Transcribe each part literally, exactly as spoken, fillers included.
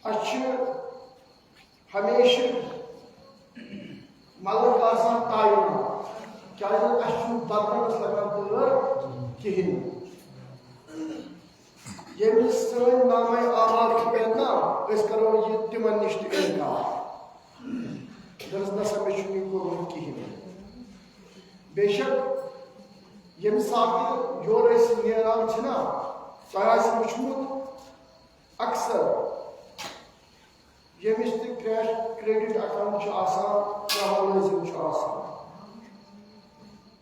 اَسہِ چھِ ہمیشہِ ملک آسان تعیُن، کیٛازِ اَسہِ چھُنہٕ بدنَس لگان تٲر کِہیٖنۍ۔ ییٚمہِ سٲنۍ نامَے اعمال چھِ پٮ۪ن نا، أسۍ کَرو یہِ تِمَن نِش تہِ اِنکار۔ دوٚپُس، "نہ سا، مےٚ چھُنہٕ یہِ کوٚرمُت کِہیٖنۍ۔" بے شک، ییٚمہِ ساتہٕ یورٕ أسۍ نیران چھِ نا، تۄہہِ آسہِ وٕچھمُت اکثر، ییٚمِس تہِ کرٛیش، کرٛیڈِٹ اکاؤنٹ چھُ آسان یا مُلٲزِم چھُ آسان،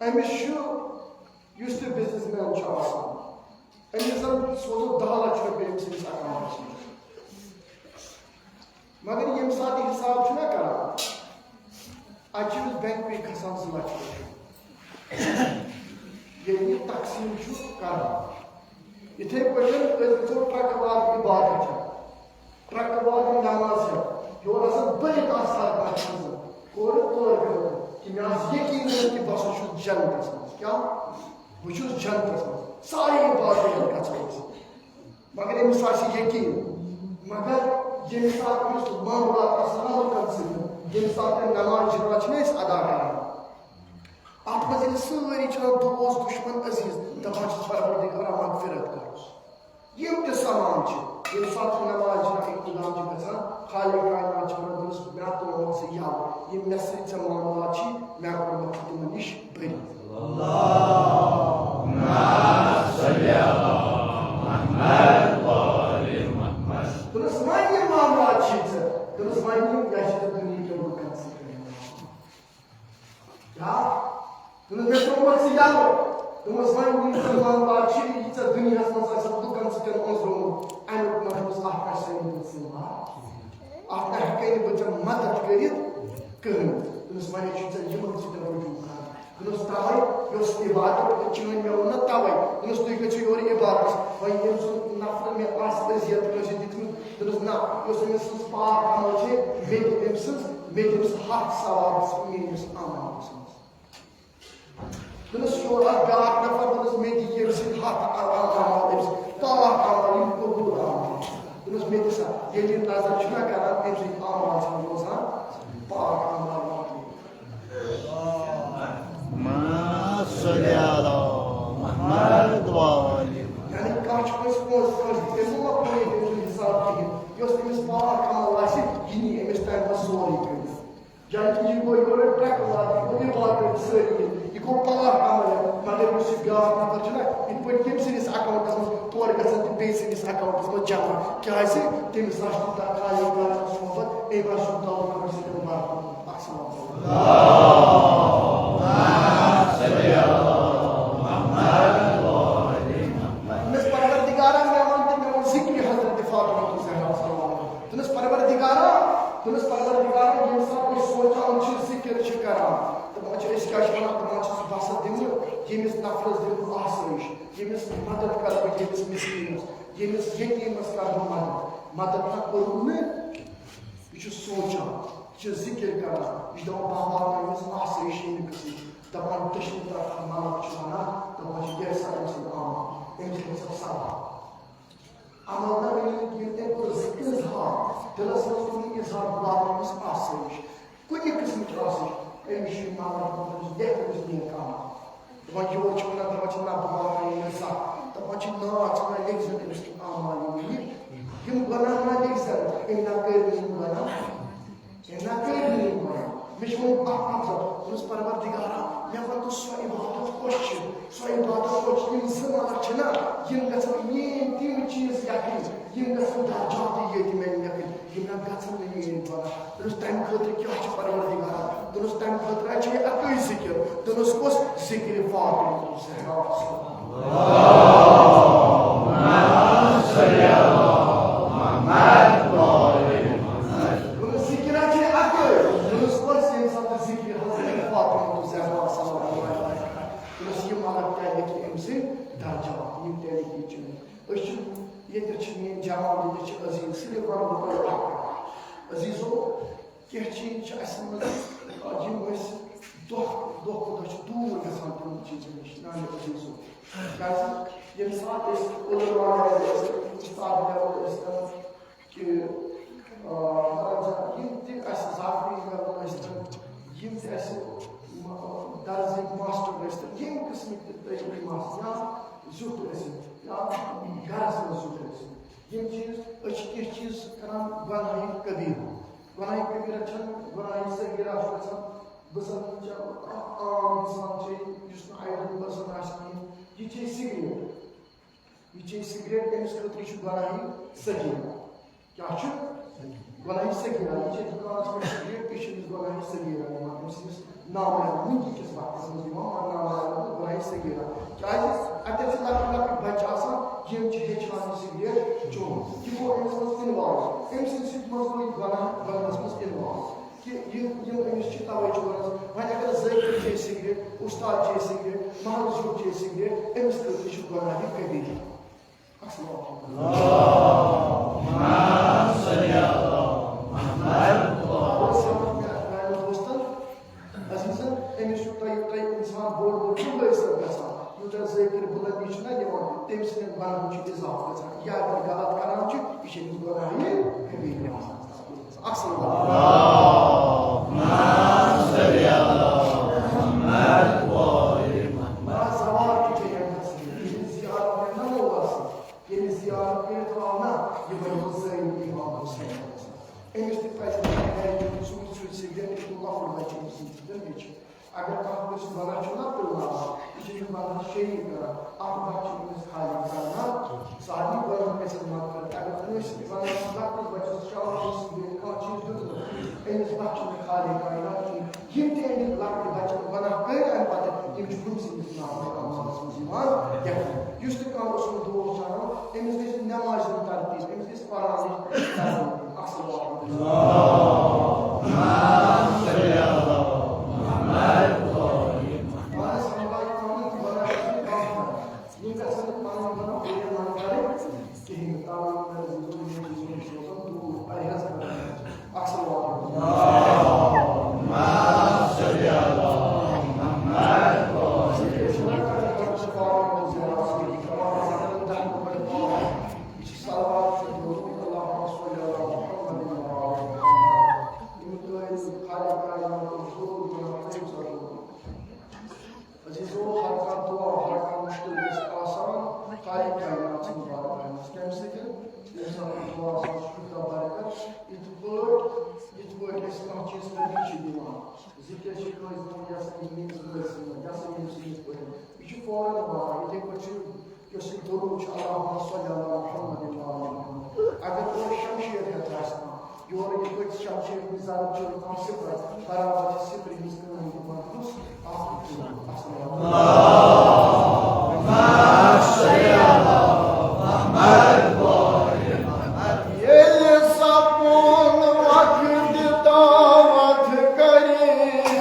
أمِس چھُ، یُس تہِ بِزنِس مین چھُ آسان، أمِس زَن سوزو دَہ لَچھ رۄپیہِ أمۍ سٕنٛدِس اکاؤنٹَس منٛز۔ مگر ییٚمہِ ساتہٕ یہِ حِساب چھُنہ کران، اَتہِ چھِ أمِس بینک پے کھسان زٕ لَچھ رۄپیہِ۔ ییٚلہِ یہِ تقسیٖم چھُ کران، یِتھَے پٲٹھۍ أسۍ گژھو ٹرٛکہٕ واد عبادت چھِ۔ ٹرٛکہٕ والٮ۪ن نٮ۪ماز ہٮ۪تھ، یورٕ آسان بٔرِتھ آسان پَتہٕ منٛز، کورٕ تور گٔمٕتۍ، کہِ مےٚ آسہِ یقیٖن زَن کہِ بہٕ ہسا چھُس جنتَس منٛز۔ کیٛاہ؟ بہٕ چھُس جنتَس منٛز۔ سارے عبادت گژھو أسۍ۔ مگر أمِس آسہِ یقیٖن۔ مگر ییٚمہِ ساتہٕ أمِس معاملات آسان لُکَن سۭتۍ، ییٚمہِ ساتہٕ أمۍ نٮ۪ماز جماعت چھِنہٕ أسۍ ادا کران، اَتھ منٛز ییٚلہِ سٲری چھِ وَنان، "دوست دُشمن عزیٖز"، دَپان چھِس، "پروردگارا، مغفرت کَرُس۔" یِم تہِ سامان چھِ، ییٚمہِ ساتہٕ چھِ نٮ۪ماز جماعت اختتام چھِ گژھان، خالق کائنات چھِ وَنان، "دوٚپمَس، مےٚ تُلمَکھ ژٕ یَلہٕ، یِم مےٚ سۭتۍ ژےٚ معاملات چھی، مےٚ کوٚرمَکھ ژٕ تِمَن نِش بٔری۔" دوٚپمَس، "وۄنۍ یِم معاملات چھی ژےٚ۔" دوٚپمَس، "وۄنۍ یِم کیٛاہ چھِ ژےٚ دُنیہٕکٮ۪ن لُکَن سۭتۍ کَرٕنۍ؟" کیٛاہ؟ دوٚپمَس، "مےٚ ترٛوومَتھ ژٕ یَلہٕ۔" دوٚپمَس، "وۄنۍ یہِ ژٕ وَن، پَتہٕ چھِ یہِ ژےٚ دُنیاہَس منٛز آسہِ لُکَن سۭتۍ اوٚنٛدرومُت، اَمیُک ما چھُس اَتھ پٮ۪ٹھ سٲری ذِمہٕ وار؟ اَتھ نہ ہٮ۪کَے نہٕ بہٕ ژےٚ مَدَد کٔرِتھ کٕہٕنۍ۔" دوٚپمَس، "وۄنۍ چھُ ژےٚ یِمَن سۭتۍ رجوع کَرُن۔" دوٚپمَس، "تَوَے یۄس عبادت چٲنۍ مےٚ ووٚن نہ تَوَے۔" دوٚپمَس، "تُہۍ گٔژھِو یورٕ عبادتَس، وۄنۍ ییٚمۍ سُنٛد نفرٕ مےٚ آسہِ اذیت کٲنٛسہِ دیُتمُت۔" دوٚپمَس، "نہ، یۄس أمۍ سٕنٛز پاک عمل چھے، مےٚ دِ أمۍ سٕنٛز، مےٚ دِ أمِس ہَتھ ثواب میٛٲنِس عملَس منٛز۔" دوٚپمَس، یور آو بیٛاکھ نفر، دوٚپمَس، "مےٚ دِ ییٚمہِ سٕنٛدۍ ہَتھ عمل، عمل أمۍ سٕنٛدۍ پاک عمل، یِم قبوٗل عمل۔" دوٚپمَس، "مےٚ دِ سا۔" ییٚلہِ یہِ نظر چھُنہ کران، أمۍ سٕنٛدۍ عمل چھِ روزان پاک عمل۔ ما صلی علی محمد و آل۔ یعنی کانٛہہ چھُ کٲنٛسہِ پونٛسہٕ، کٲنٛسہِ، تٔمۍ ما کوٚر یہِ تٔمۍ سُنٛد حساب کِہیٖنۍ۔ یۄس تٔمِس پاک عمل آسہِ، یہِ نی أمِس تَمہِ منٛز سورُے کٔرِتھ۔ یعنی یہِ گوٚو یورٕ ٹرٛکہٕ واد، یہِ گوٚو عبادت سٲری، یہِ گوٚو پاک عمل۔ مگر یُس یہِ بیٛاکھ نفر چھُنہ، یِتھ پٲٹھۍ تٔمۍ سٕنٛدِس اکاؤنٹَس منٛز تورٕ گژھان تہٕ بیٚیہِ سٕنٛدِس اکاؤنٹَس منٛز جمع۔ کیٛازِ؟ تٔمِس آسہِ نہٕ تَتھ خالق تعالیٰ ہَس محبت، أمۍ آسہِ سُہ دعوت کٔرمٕژ سۭتۍ برابر۔ السلام علیکم۔ دوٚپمَس، "پروردگارا، مےٚ وَن تہٕ مےٚ وَن ذِکرِ حضرت فاطمہ الزہرا صلی اللہ علیہ وسلم۔" دوٚپمَس، "پروردگارا"، دوٚپمَس، "پروردگارا، ییٚمہِ ساتہٕ أسۍ سونٛچان چھِ، ذِکِر چھِ کران، دَپان چھِ، أسۍ کیٛاہ چھِ وَنان؟ دَپان چھِس، بہٕ ہسا دِمہٕ ییٚمِس نفرَس دِمہٕ بہٕ آسٲیِش، ییٚمِس مدد کَرٕ بہٕ، ییٚمِس مِسکیٖنَس، ییٚمِس یتیٖمَس کَرٕ بہٕ مدد۔ مدد نہ کوٚرُن نہٕ۔" یہِ چھُ سونٛچان، یہِ چھُ ذِکِر کران، یہِ چھُ دَپان، "بابا، أمِس آسٲیِش ییٚمہِ قٕسمٕچ۔" دَپان، دٔچھنہِ طرفہٕ ملک چھُ وَنان، دَپان چھِ، "یہِ ہسا أمۍ سُنٛد عمل، أمِس گژھِ ثواب۔" عمل نہ ؤنِو، ییٚلہِ تٔمۍ کوٚر اظہار، دِلَس منٛز کوٚر نہٕ اظہار، "بابا، أمِس آسٲیِش، کُنہِ قٕسمٕچ آسٲیِش، أمِس چھُ یہِ ملک، أمِس لیکھ، أمِس نیک عمل۔" دَپان یور چھِ وَنان، دَپان چھِ، "نہ، بہٕ واتناوٕ نہٕ زانٛہہ۔" دَپان چھِ، "نا، ژٕ ما لیکھ زَن أمِس کِتھ عمل یِم یہِ، یِم گۄناہ ما لیکھ زَن، أمۍ نا کٔرۍ نہٕ یِم گۄناہ، أمۍ نا کٔرۍ نہٕ یِم گۄناہ۔" مےٚ چھُ ووٚنمُت اَکھ مقصد، دوٚپمَس، "پروردگارا، مےٚ وَن تہٕ سۄ عبادت کۄس چھِ، سۄ عبادت کۄس چھِ، یِم زٕ ملک چھِ نا، یِم گژھن میٛٲنۍ تِم چیٖز لیکھٕنۍ، یِم گژھن درجات ییٚتہِ مےٚ لیکھٕنۍ۔" یِم نہ گژھن نہٕ میٲنۍ پَتہ۔ دوٚپُس، تَمہِ خٲطرٕ کیٛاہ چھُ پروردگار؟ دوٚپُس، تَمہِ خٲطرٕ چھِ یہِ اَکٕے ذِکِر۔ دوٚپُس، کۄس؟ ذِکرِ فاطمہ الزہرا۔ دوٚپُس، ذِکِر چھِ اَکٕے۔ دوٚپُس، کۄس؟ ییٚمہِ ساتہٕ ذِکرِ حضرت فاطمہ الزہرا صلی اللہ علیہ وسلم۔ دوٚپُس، یہِ ملک کیٛاہ لیکھِ أمۍ سٕنٛدۍ درجات؟ یِم تہِ لیکھِ یہِ چٲنۍ۔ أسۍ چھِ ییٚتہِ چھِ میٛٲنۍ جوان، ییٚتہِ چھِ عزیٖز، صرف وَنہٕ بہٕ تۄہہِ اَکھ کَتھ۔ عزیٖزو، کینٛہہ چیٖز چھِ اَسہِ منٛز، یِم أسۍ دۄہ، دۄہ کھۄتہٕ دۄہ چھِ دوٗر گژھان تِمَن چیٖزَن نِش، میٛانہِ عزیٖزو۔ کیٛازِ؟ ییٚمہِ ساتہٕ أسۍ علماء level ٲسۍ، اُستاد level ٲسۍ تَتھ، کہِ آ، یِم تہِ اَسہِ ذاکری ٲسۍ تن، یِم تہِ اَسہِ، م-، درزی ماسٹر ٲسۍ تن، ییٚمہِ قٕسمٕکۍ تہِ تعلیٖم آسہِ یا زیُٹھ ٲسِن یا گرس منٛز زیُٹھ ٲسِن، یِم چیٖز، أسۍ چھِ کینٛہہ چیٖز کران گۄناہہِ کبیٖرہ۔ گۄناہہِ کبیٖرہ چھنہٕ گۄناہہِ صغیٖرہ چھُ گژھان۔ بہٕ زن چھُس اکھ عام انسان چھُ، یُس نہٕ آیڈل پٔرسن آسہِ کِہیٖنۍ، یہِ چیٚیہِ سگریٹ۔ یہِ چیٚیہِ سگریٹ، أمِس خٲطرٕ چھُ گۄناہہِ صغیٖرہ۔ کیٛاہ چھُ؟ گۄناہہِ صغیٖرہ۔ یہِ چیٚیہِ دُکانَس پٮ۪ٹھ سگریٹ، یہِ چھُ أمِس گۄناہہِ صغیٖرہ یِوان، أمۍ سٕنٛدِس نامہٕ یِوان، وٕنہِ کِس وقتَس منٛز یِوان، وۄنۍ نامہٕ یِوان گۄناہہِ صغیٖرہ۔ کیٛازِ؟ اَتٮ۪تھ چھِ لۄکٕٹۍ لۄکٕٹۍ بَچہٕ آسان، یِم چھِ ہیٚچھان یہِ سگریٹ چیوٚن۔ یہِ گوٚو أمِس منٛز involve۔ أمۍ سٕنٛدِ سۭتۍ منٛز گوٚو یہِ گۄناہ، گۄناہَس منٛز involve۔ کہِ یِم، یِم أمِس چھِ توے چھِ وَنان، وۄنۍ اگر ذٲکِر چیٚیہِ سگریٹ، اُستاد چیٚیہِ سگریٹ، محلہٕ زیُٹھ چیٚیہِ سگریٹ، أمِس خٲطرٕ چھُ گۄناہ یہِ کبیٖرہ۔ السلام علیکم۔ میانٮ۪ن دوستن، عزیزن، أمِس چھُ تۄہہِ، تۄہہِ اِنسان بوٚڑ بوٚڑ چھُ لٲسِتھ گژھان، یوٗتاہ ذٲکِر بُلندی چھُنہ یِوان، تٔمۍ سٕنٛدٮ۪ن گۄناہن چھُ اضافہٕ گژھان۔ یہِ اگر غلط کران چھُ، یہِ چھُ أمِس گۄناہ یہِ کبیٖرہ آسان۔ اکھ صلوات۔ آ، زوال تہِ چھِ ہٮ۪کان گٔژھِتھ۔ ییٚمِس زیارت پٮ۪ٹھ نہ گوٚو آسُن، ییٚمِس زیارت کٔرِتھ آو نہ، یہِ بنیو زٲیِد امام حسین۔ أمِس تہِ پَزِ نہٕ گرِ بِہُن، ژوٗرِ ژوٗرِ سۭتۍ گرِ بِہُن، لۄکُٹ بَچہِ أمِس سۭتۍ چھُ۔ اگر کانٛہہ کٲنٛسہِ گۄناہ چھُ نہ تُلناوان، یہِ چھُ أمِس گۄناہَس شریٖک کران، اَکھ بَچہِ چھُ أمِس خالی کران، سارنٕے گۄناہَن گژھِ مغفرت۔ اگر کٲنٛسہِ گۄناہَس لۄکٹِس بَچَس شاہ سۭتۍ بیٚیہِ کانٛہہ چیٖز دیُتمُت، أمِس بَچہِ چھُنہٕ خالی کائنات کِہیٖنۍ۔ یِم تہِ أمِس لۄکٕٹۍ بَچَن گۄناہ کٔرۍ اَمہِ پَتہٕ، یِم چھِ گُمسٕنٛدِس ناوَس منٛز یِوان لیکھنہٕ۔ یُس تہِ کانٛہہ اوسمُت دوس چھُ اَنان، أمِس گژھِ نٮ۪مازِ ہُنٛد ترتیٖب، أمِس گژھِ پَرناونٕچ ترتیٖب۔ اَصٕل وقت۔ پانَس سَمبالہِ پَنُن گۄناہ چھُنہٕ کانٛہہ کران۔ یِم گژھن نہٕ پَنُن گۄناہ بیٚیَن وَنہٕ کَرٕنۍ کِہیٖنۍ۔ تَوَے ووٚن مےٚ، زِندٕ روزُن دوٗر، پرہیز کرُن۔ اَصٕل وقت۔ عزیزو، ہر کانٛہہ دُعا، ہر کانٛہہ مُشکِل گژھِ آسان، خالق کائنات سٕنٛدِ بارگاہہِ منٛز۔ کَمہِ سۭتۍ؟ ییٚمہِ ساتہٕ دُعاہَس منٛز چھُ تیوٗتاہ برکت، یِتھ پٲٹھۍ، یِتھ پٲٹھۍ أسۍ کانٛہہ چیٖز ترجیح چھِ دِوان۔ ذِکِر چھِ کٲنٛسہِ دِوان، یہِ ہسا یہِ میٛٲنِس بٲیِس منٛز، یہِ ہسا یہِ أمۍ سٕنٛدِس بٲیِس۔ یہِ چھُ فوراً واتان۔ یِتھَے پٲٹھۍ چھُ یُس یہِ دروٗد چھُ، اللہم صل علی محمد و علی محمد۔ اگر اور شمشیر ہٮ۪تھ آسہِ کانٛہہ، یورٕ یِتھ پٲٹھۍ شمشیر ہٕنٛز ضرب چھِ کانٛہہ صفر، برابر چھِ صفرِ ہٕنٛز کٲم تہِ منقوص اکھ تہٕ ژور۔ السلام علیکم۔ ییٚلہِ سپُن وقت دعوت قریب،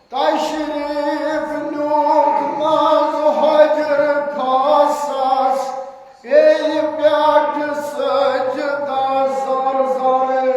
تشریف نیوک منٛز حجر خاصس، پیٚیہِ پٮ۪ٹھ سجدہ زر زر۔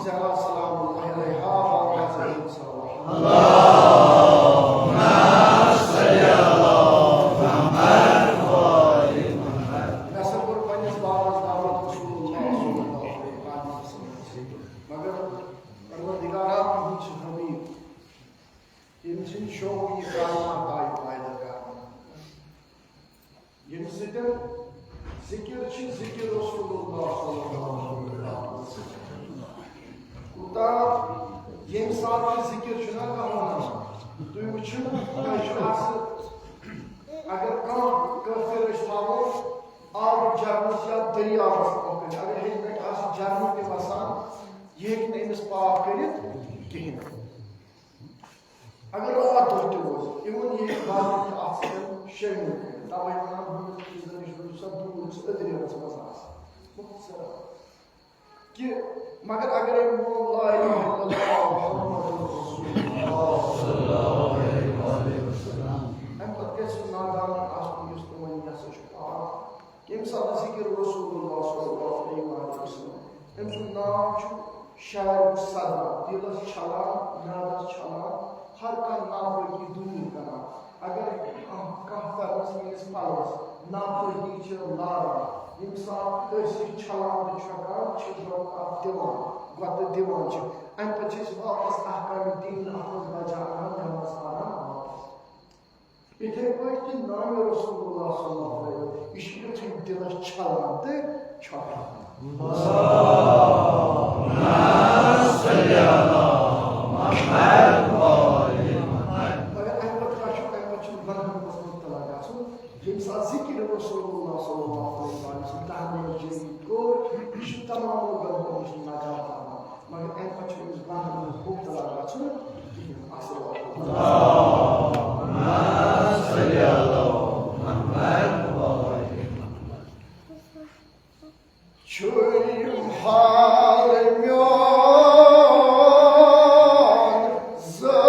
سلام الله عليها. مےٚ ہسا کوٚر پننِس بابس دعوت رسول اللہ صلی اللہ علیہ وسلم، مگر پروردگارا، تُہُنٛد چھُ حبیب، ییٚمہِ سٕنٛدِ شوقہٕ یہِ کائنات آیہِ پٲدٕ کرنہٕ، ییٚمہِ سۭتۍ ذکر چھِ ذکر رسول اللہ صلی اللہ علیہ وسلم۔ کوٗتاہ ییٚمہِ ساتہٕ تہِ ذکر چھُنہ کانٛہہ وَنان، تُہۍ وٕچھِو، تۄہہِ چھُ اَصٕل، اگر کانٛہہ کٲفِر أسۍ تھاوو آبہٕ جرمَس یا دٔریاوَس برٛونٛہہ کَنہِ، اگر ہیٚرِ پٮ۪ٹھ آسہِ جرمہٕ تہِ وَسان، یہِ ہیٚکہِ نہٕ أمِس پاک کٔرِتھ کِہیٖنۍ۔ اگر راتھ دۄہ تہِ روزِ، even یہِ ہیٚکہِ بازرٕ تہِ اَتھ سۭتۍ شٲمِل کٔرِتھ۔ تَوَے وَنان، بہٕ چھُس چیٖزَن نِش روٗزِو سا دوٗر، یُس أدرٮ۪رَس منٛز آسہِ۔ مُختصر۔ کہِ مگر اگرے میون لا الہ الا اللہ محمد رسول اللہ صلی اللہ علیہ وسلم، اَمہِ پتہٕ گژھِ سُہ نادان آسُن یُس تِمن یہِ ہسا چھُ پاک۔ ییٚمہِ ساتہٕ ذکر رسول اللہ صلی اللہ علیہ وسلم، أمۍ سُنٛد ناو چھُ شارِ صدر، دِلس چھلان، میادس چھلان، ہر کانٛہہ ناپٲکی دوٗر کران۔ اگر کانٛہہ، کانٛہہ کرنس میٲنِس پلوس ناپٲکی چھِ لاران، ییٚمہِ ساتہٕ أسۍ یہِ چھلان تہٕ چھۄکان چھِ، گۄڈٕ اَتھ دِوان، گۄتہٕ دِوان چھِ۔ اَمہِ پتہٕ چھِ أسۍ واپس احکام دین اَتھ منٛز بچاوان، نٮ۪ماز پران واپس۔ یِتھے پٲٹھۍ تہِ ناوِ رسول اللہ صلی اللہ علیہ وسلم، یہِ چھُ یُتھُے دِلس چھلان تہٕ چھۄکان۔ مگر اَمہِ پتہٕ کیٛاہ چھُ؟ اَمہِ پتہٕ چھُ گۄنہَن منٛز مُبتلا گژھُن۔ ییٚمہِ ساتہٕ ذِکرِ رسول اللہ صلی اللہ علیہ وسلم دَہن منٛز جٲری کوٚر، یہِ چھُ تمام گۄنہو نِش نجات دِوان۔ مگر اَمہِ پتہٕ چھُ أمِس گۄنہَن منٛز مُبتلا گژھُن کِہیٖنۍ۔ السلام علیکم۔ چھُ یِم حال میون ظٲہِر،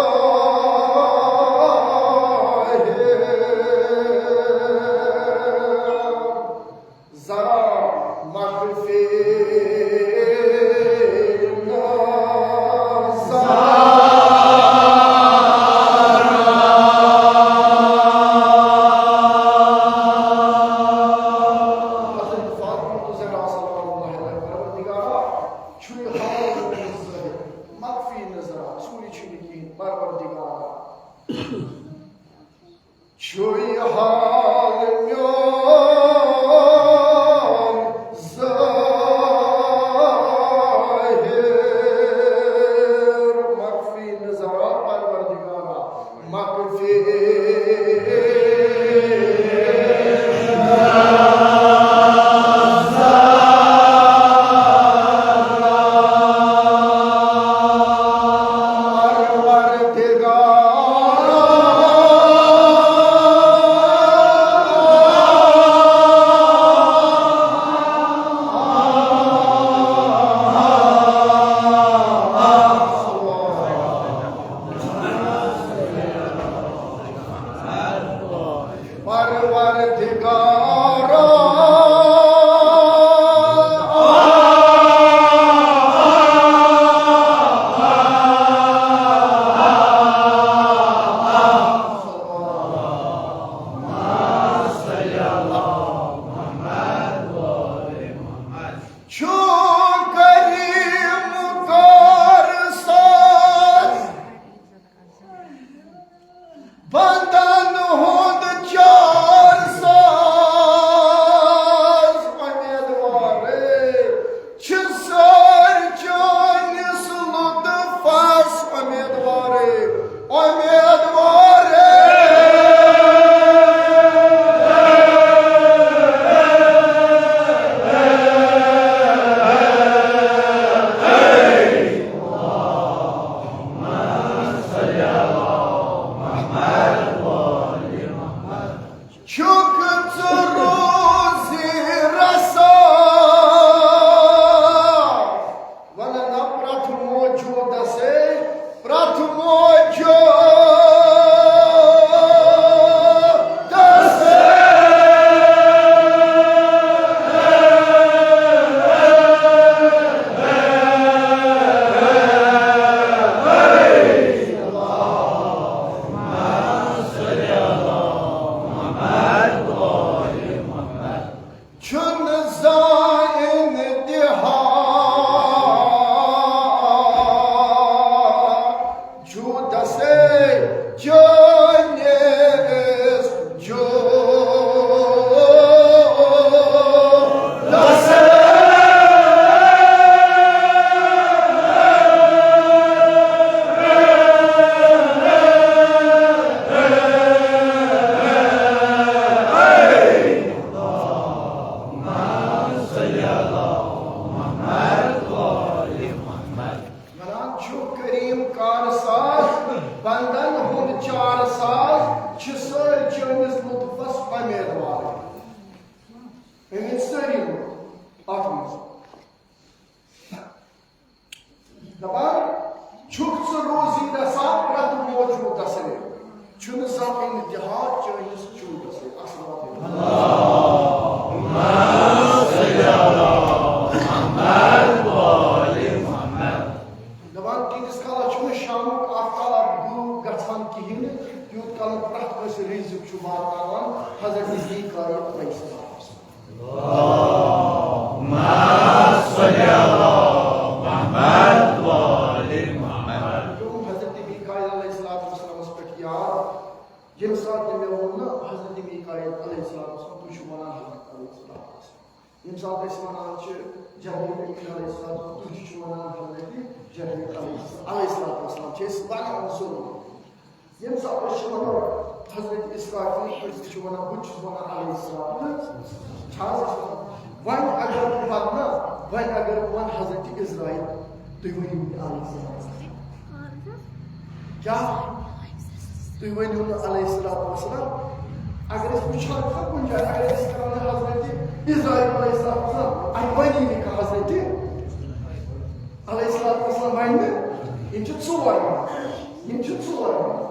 ذرا مغفر نظر۔ حضرت فاطمہ الزہرا سلام اللہ علیہا، پروردگارا، چھُے حال میون ظٲہِر، مخفی نظرا، ژوٗرِ چھُنہٕ کِہیٖنۍ، پروردگارا۔ چھُے حال میون ظٲہِر، مخفی نظرا پروردگارا، مخفی۔ چھُ کریم کار ساز، بندن ہُنٛد چار ساز، چھِ سٲرۍ چٲنِس لطفس امیدوار۔ أمۍ سٲری لوٗکھ اتھ منٛز۔ دپان چھُکھ ژٕ روزی رسا پرٛٮ۪تھ موجودس رے، چھُنہٕ زانٛہہ انتہا چٲنِس چوٗکس رے۔ اصل۔ دپان تیٖتِس کالس چھُنہٕ شامُک آفتاب غروب گژھان کِہیٖنۍ، یوٗت کالس پرٛٮ۪تھ کٲنٛسہِ رِزق چھُ واتناوان حضرت میکائیل علیہ السلام۔ اللهم صل على محمد وآل محمد۔ پیوٚم حضرت میکائیل علیہ الصلوۃ والسلامس پٮ۪ٹھ یاد، ییٚمہِ ساتہٕ تہِ مےٚ ووٚن نہ حضرت میکائیل علیہ الصلوۃ والسلام، تُہۍ چھِو وَنان حضرت علیہ الصلوۃ والسلام۔ ییٚمہِ ساتہٕ أسۍ وَنان چھِ جبریل امین علیہ السلام، تُہۍ تہِ چھِو وَنان حضرت جبریل علیہ السلام، علیہ الصلوۃ والسلام چھِ أسۍ وَنان ضروٗر۔ ییٚمہِ ساتہٕ أسۍ چھِ وَنان حضرت اسرافیل، أسۍ تہِ چھِ وَنان، بہٕ تہِ چھُس وَنان علیہ السلام۔ چھا حظ؟ وۄنۍ اگر بہٕ وَنہٕ نا، وۄنۍ اگر بہٕ وَنہٕ حضرت عزرائیل، تُہۍ ؤنِو مےٚ علیہ السلام۔ کیٛاہ؟ تُہۍ ؤنِو نہٕ علیہ الصلوۃ والسلام۔ اگر أسۍ وٕچھان چھِ نا کُنہِ جایہِ، اگر أسۍ کَرو نہٕ حضرت عزرائیل علیہ الصلوۃ والسلام، اَتہِ وَنی نہٕ کانٛہہ حضرت علیہ الصلوۃ والسلام وَنہِ نہٕ۔ یِم چھِ ژور یِوان۔ یِم چھِ ژور یِوان۔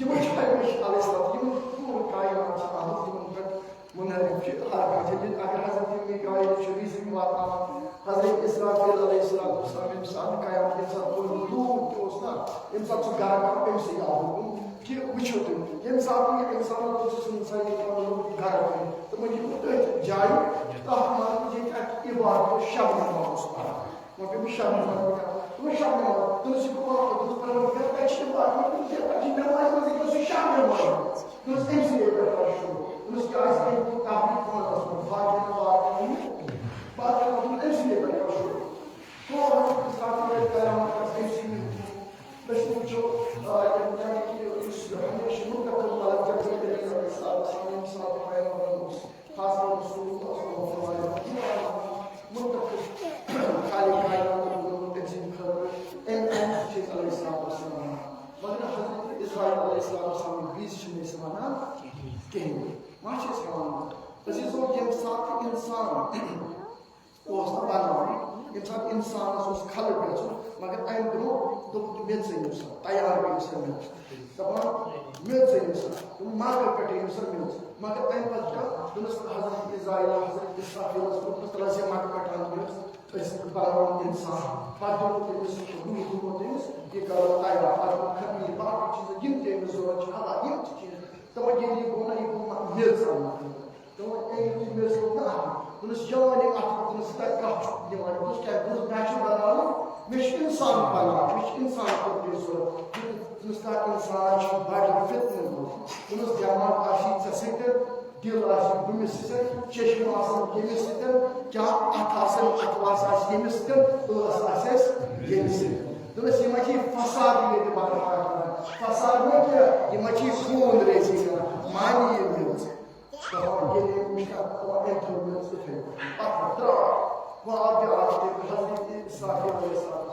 یِمَے چھِ ہمیشہِ علیہ السلام، یِمَن پوٗرٕ کائنات چھِ آمٕژ، یِمَن پٮ۪ٹھ منحرف چھِ ہر کانٛہہ۔ ییٚلہِ اگر حضرت میکائیل چھُ رِزق واتناوان، حضرت اسرافیل علیہ السلام اوس آمُت ییٚمہِ ساتہٕ قیامت، ییٚمہِ ساتہٕ کوٚرمُت لوٗر تہِ اوس نا، ییٚمہِ ساتہٕ سُہ گرٕ آو، أمۍ سٕے آو حُکُم کہِ وٕچھِو تُہۍ، ییٚمہِ ساتہٕ یہِ اِنسانَن دوٚپ، سُہ اِنسان ییٚتہِ پَنُن لوٗر گرٕ کٔرِتھ، تِمَن یہِ ووٚن أتھۍ جایہِ، تَتھ منٛز ییٚتہِ اَکہِ عبادت اوس شب نماز اوس پَران۔ وۄنۍ پیوٚو مےٚ شب نماز تہِ کرُن۔ دوٚپُن، شب نماز۔ دوٚپُس، یہِ گوٚو واپس۔ دوٚپُس، پروردگار، تَتہِ چھِ عبادت۔ دوٚپُن، کیٛاہ، تَتہِ چھِ نماز منٛز، یہِ گوٚو شب نماز۔ دوٚپُس، أمۍ سٕے ییٚتہِ پٮ۪ٹھ کَر شروٗع۔ دوٚپُس، کیٛازِ أمۍ کوٚر تبلیغ پانَس منٛز؟ باقیَن نہٕ واتناوُن یہِ۔ باقیَن ووٚن، دوٚپُن، أمۍ سٕے ییٚتہِ پٮ۪ٹھ کَر شروٗع۔ گوٚو حضرت اسحاق علیہ السلام أمۍ سٕے ییٚتہِ۔ أسۍ وٕچھو، آ، یعنی کہِ یُس ہمیشہِ مُتقل ملک جبرائیل علیہ السلام ییٚمہِ ساتہٕ پیغمبرَن اوس خاص طور رسول اللہ صلی اللہ علیہ وسلم مُتقل خالق کائنات کوٚرمُت تٔمۍ سٕنٛدِ خٲطرٕ، أمۍ، أمۍ چھِ أسۍ علیہ الصلوۃ والسلام وَنان۔ مگر حضرت عزرائیل علیہ الصلوۃ والسلام بیٚیہِ چھِنہٕ أسۍ وَنان کِہیٖنۍ۔ ما چھِ أسۍ وَنان؟ عزیٖزو، ییٚمہِ ساتہٕ اِنسان اوس نہٕ بناوُن، ییٚمہِ ساتہٕ اِنسانَس اوس خلق گژھُن، مگر اَمہِ برٛونٛہہ دوٚپُکھ، "مےٚ ژٔنِو سا، تیار کٔرِو سا مےٚ۔" دَپان، "مےٚ ژٔنِو سا۔" دوٚپُن، "مکہٕ پٮ۪ٹھ أنِو سا مےٚ۔" مگر اَمہِ پَتہٕ کیٛاہ؟ دوٚپنَس، حضرت عزرائیل، حضرت اسرافیلَس دوٚپنَس، "تَلہٕ حظ یہِ مکہٕ پٮ۪ٹھ اَن مےٚ، أسۍ بَناوون اِنسان۔" پَتہٕ دیُتُکھ تٔمِس روح، دوٚپُن تٔمِس، "یہِ کَرو تیار۔" پَتہٕ دوٚپُن، "خمیٖر، باقٕے چیٖز، یِم تہِ أمِس ضوٚرَتھ چھِ، حلال، یِم تہِ چیٖز۔" دوٚپُن، ییٚلہِ یہِ گوٚو نہ، یہِ گوٚو مےٚ ژَلنہٕ خٲطرٕ۔ دوٚپُن، أمۍ یُتھُے مےٚ سۭتۍ نہٕ اَتھٕ، دوٚپنَس، یہِ وَنہِ أمۍ اَتھٕ، دوٚپنَس، ژٕ کَتہِ کَتھ چھُکھ دِوان؟ دوٚپنَس، کیٛازِ؟ دوٚپنَس، مےٚ چھُ اِنسان بَناوُن، مےٚ چھُ اِنسان خٲطرٕ یہِ ضوٚرَتھ۔ دوٚپنَس، کانٛہہ اِنسان چھُ بَڑٕ فِتنہٕ وول۔ دوٚپنَس، دٮ۪ماغ آسی ژےٚ سۭتۍ، دِل آسی ہُمِس سۭتۍ، چشمہٕ آسَن ییٚمِس سۭتۍ، کیٛاہ اَتھٕ آسَن، اَتھٕ واس آسہِ ییٚمِس سۭتۍ، ٲس آسٮ۪س ییٚمِس سۭتۍ۔ دوٚپنَس، یہِ ما چھِ فساد ییٚتہِ برپا کران؟ فساد ما کینٛہہ، یہِ ما چھِ خوٗن ریزی کران؟ معنی یہِ میٲنۍ۔ دَپان، ییٚلہِ أمۍ وٕچھ، دَپان، أمۍ تھٲو مےٚ یِتھَے پٲٹھۍ۔ پَتہٕ درٛاو۔ وۄنۍ آو بیٛاکھ تہِ، حضرت اسرافیل علیہ السلام۔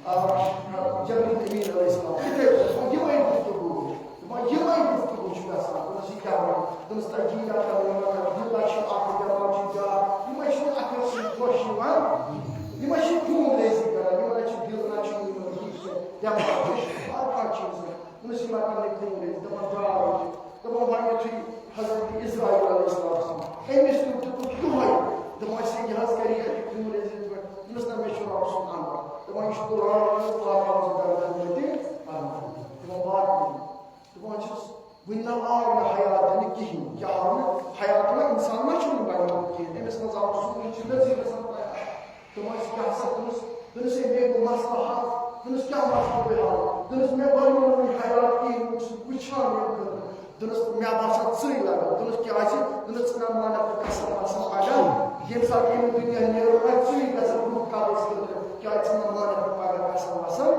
آ، جبرائیل امین علیہ السلام۔ یِتھَے پٲٹھۍ۔ دَپان، یِمَے گفتگو۔ دَپان، یِمَے گفتگو چھِ گژھان۔ دوٚپمَس، یہِ کیٛاہ وَنہِ؟ دوٚپمَس، تَتہِ یی ڈاکٹر وَنان، دِل چھِ اَکھ، دٮ۪ماغ چھِ بیٛاکھ۔ یِمَے چھِنہٕ اَتھَس سۭتۍ خۄش یِوان۔ یِمَے چھِ خوٗن ریزی کَران۔ یِمَن نہ چھِ دِل، نہ چھِ یِمَن یہِ کینٛہہ۔ دٮ۪ماغ چھِ ہر کانٛہہ چیٖز۔ دوٚپمَس، یِم ما کَرنٕے خوٗن ریزی؟ دَپان، درٛاو ییٚتہِ۔ دَپان، وۄنۍ یُتھُے حضرت عزرائیل علیہ السلام، أمِس تہِ دیُتُکھ یِہوٚے۔ دَپان، أسۍ یہِ حظ کَرِ یہِ اَتہِ خوٗن ریزی پٮ۪ٹھ۔ دوٚپمَس، نہ، مےٚ چھُ رۄب سُنٛد اَمر۔ دَپان، یہِ چھُ قرآن وَنان، قرآن پَرُن چھُ درد وٲتِتھ پَرُن۔ دَپان، باقٕے۔ دَپان چھُس، وٕنہِ نہ آو نہٕ حیات دِنہٕ کِہیٖنۍ۔ کیٛاہ آو نہٕ؟ حیات ما، اِنسان ما چھُنہٕ بَنیومُت کِہیٖنۍ۔ أمِس منٛز آو سُہ، وٕنہِ چھُ نٔزیٖر گژھان تیار۔ تِم ٲسۍ، کیٛاہ سا، دوٚپنَس، دوٚپنَس، ہے، مےٚ گوٚو مسلہٕ حل۔ دوٚپنَس، کیٛاہ مسلہٕ گوٚو حل؟ دوٚپنَس، مےٚ بنیو نہٕ وۄنۍ حیات کِہیٖنۍ، بہٕ چھُس وٕچھان ییٚمہِ خٲطرٕ۔ دوٚپنَس، مےٚ باسان ژٕے لگان۔ دوٚپنَس، کیٛازِ؟ دوٚپنَس، ژٕ نہ مانَکھ نہٕ قسم وسم پگاہ۔ ییٚمہِ ساتہٕ ییٚمہِ دُنیا نیرو، وۄنۍ ژٕے گژھان روح قبض خٲطرٕ۔ کیٛازِ ژٕ نہ مانَکھ نہٕ پگاہ قسم وسم؟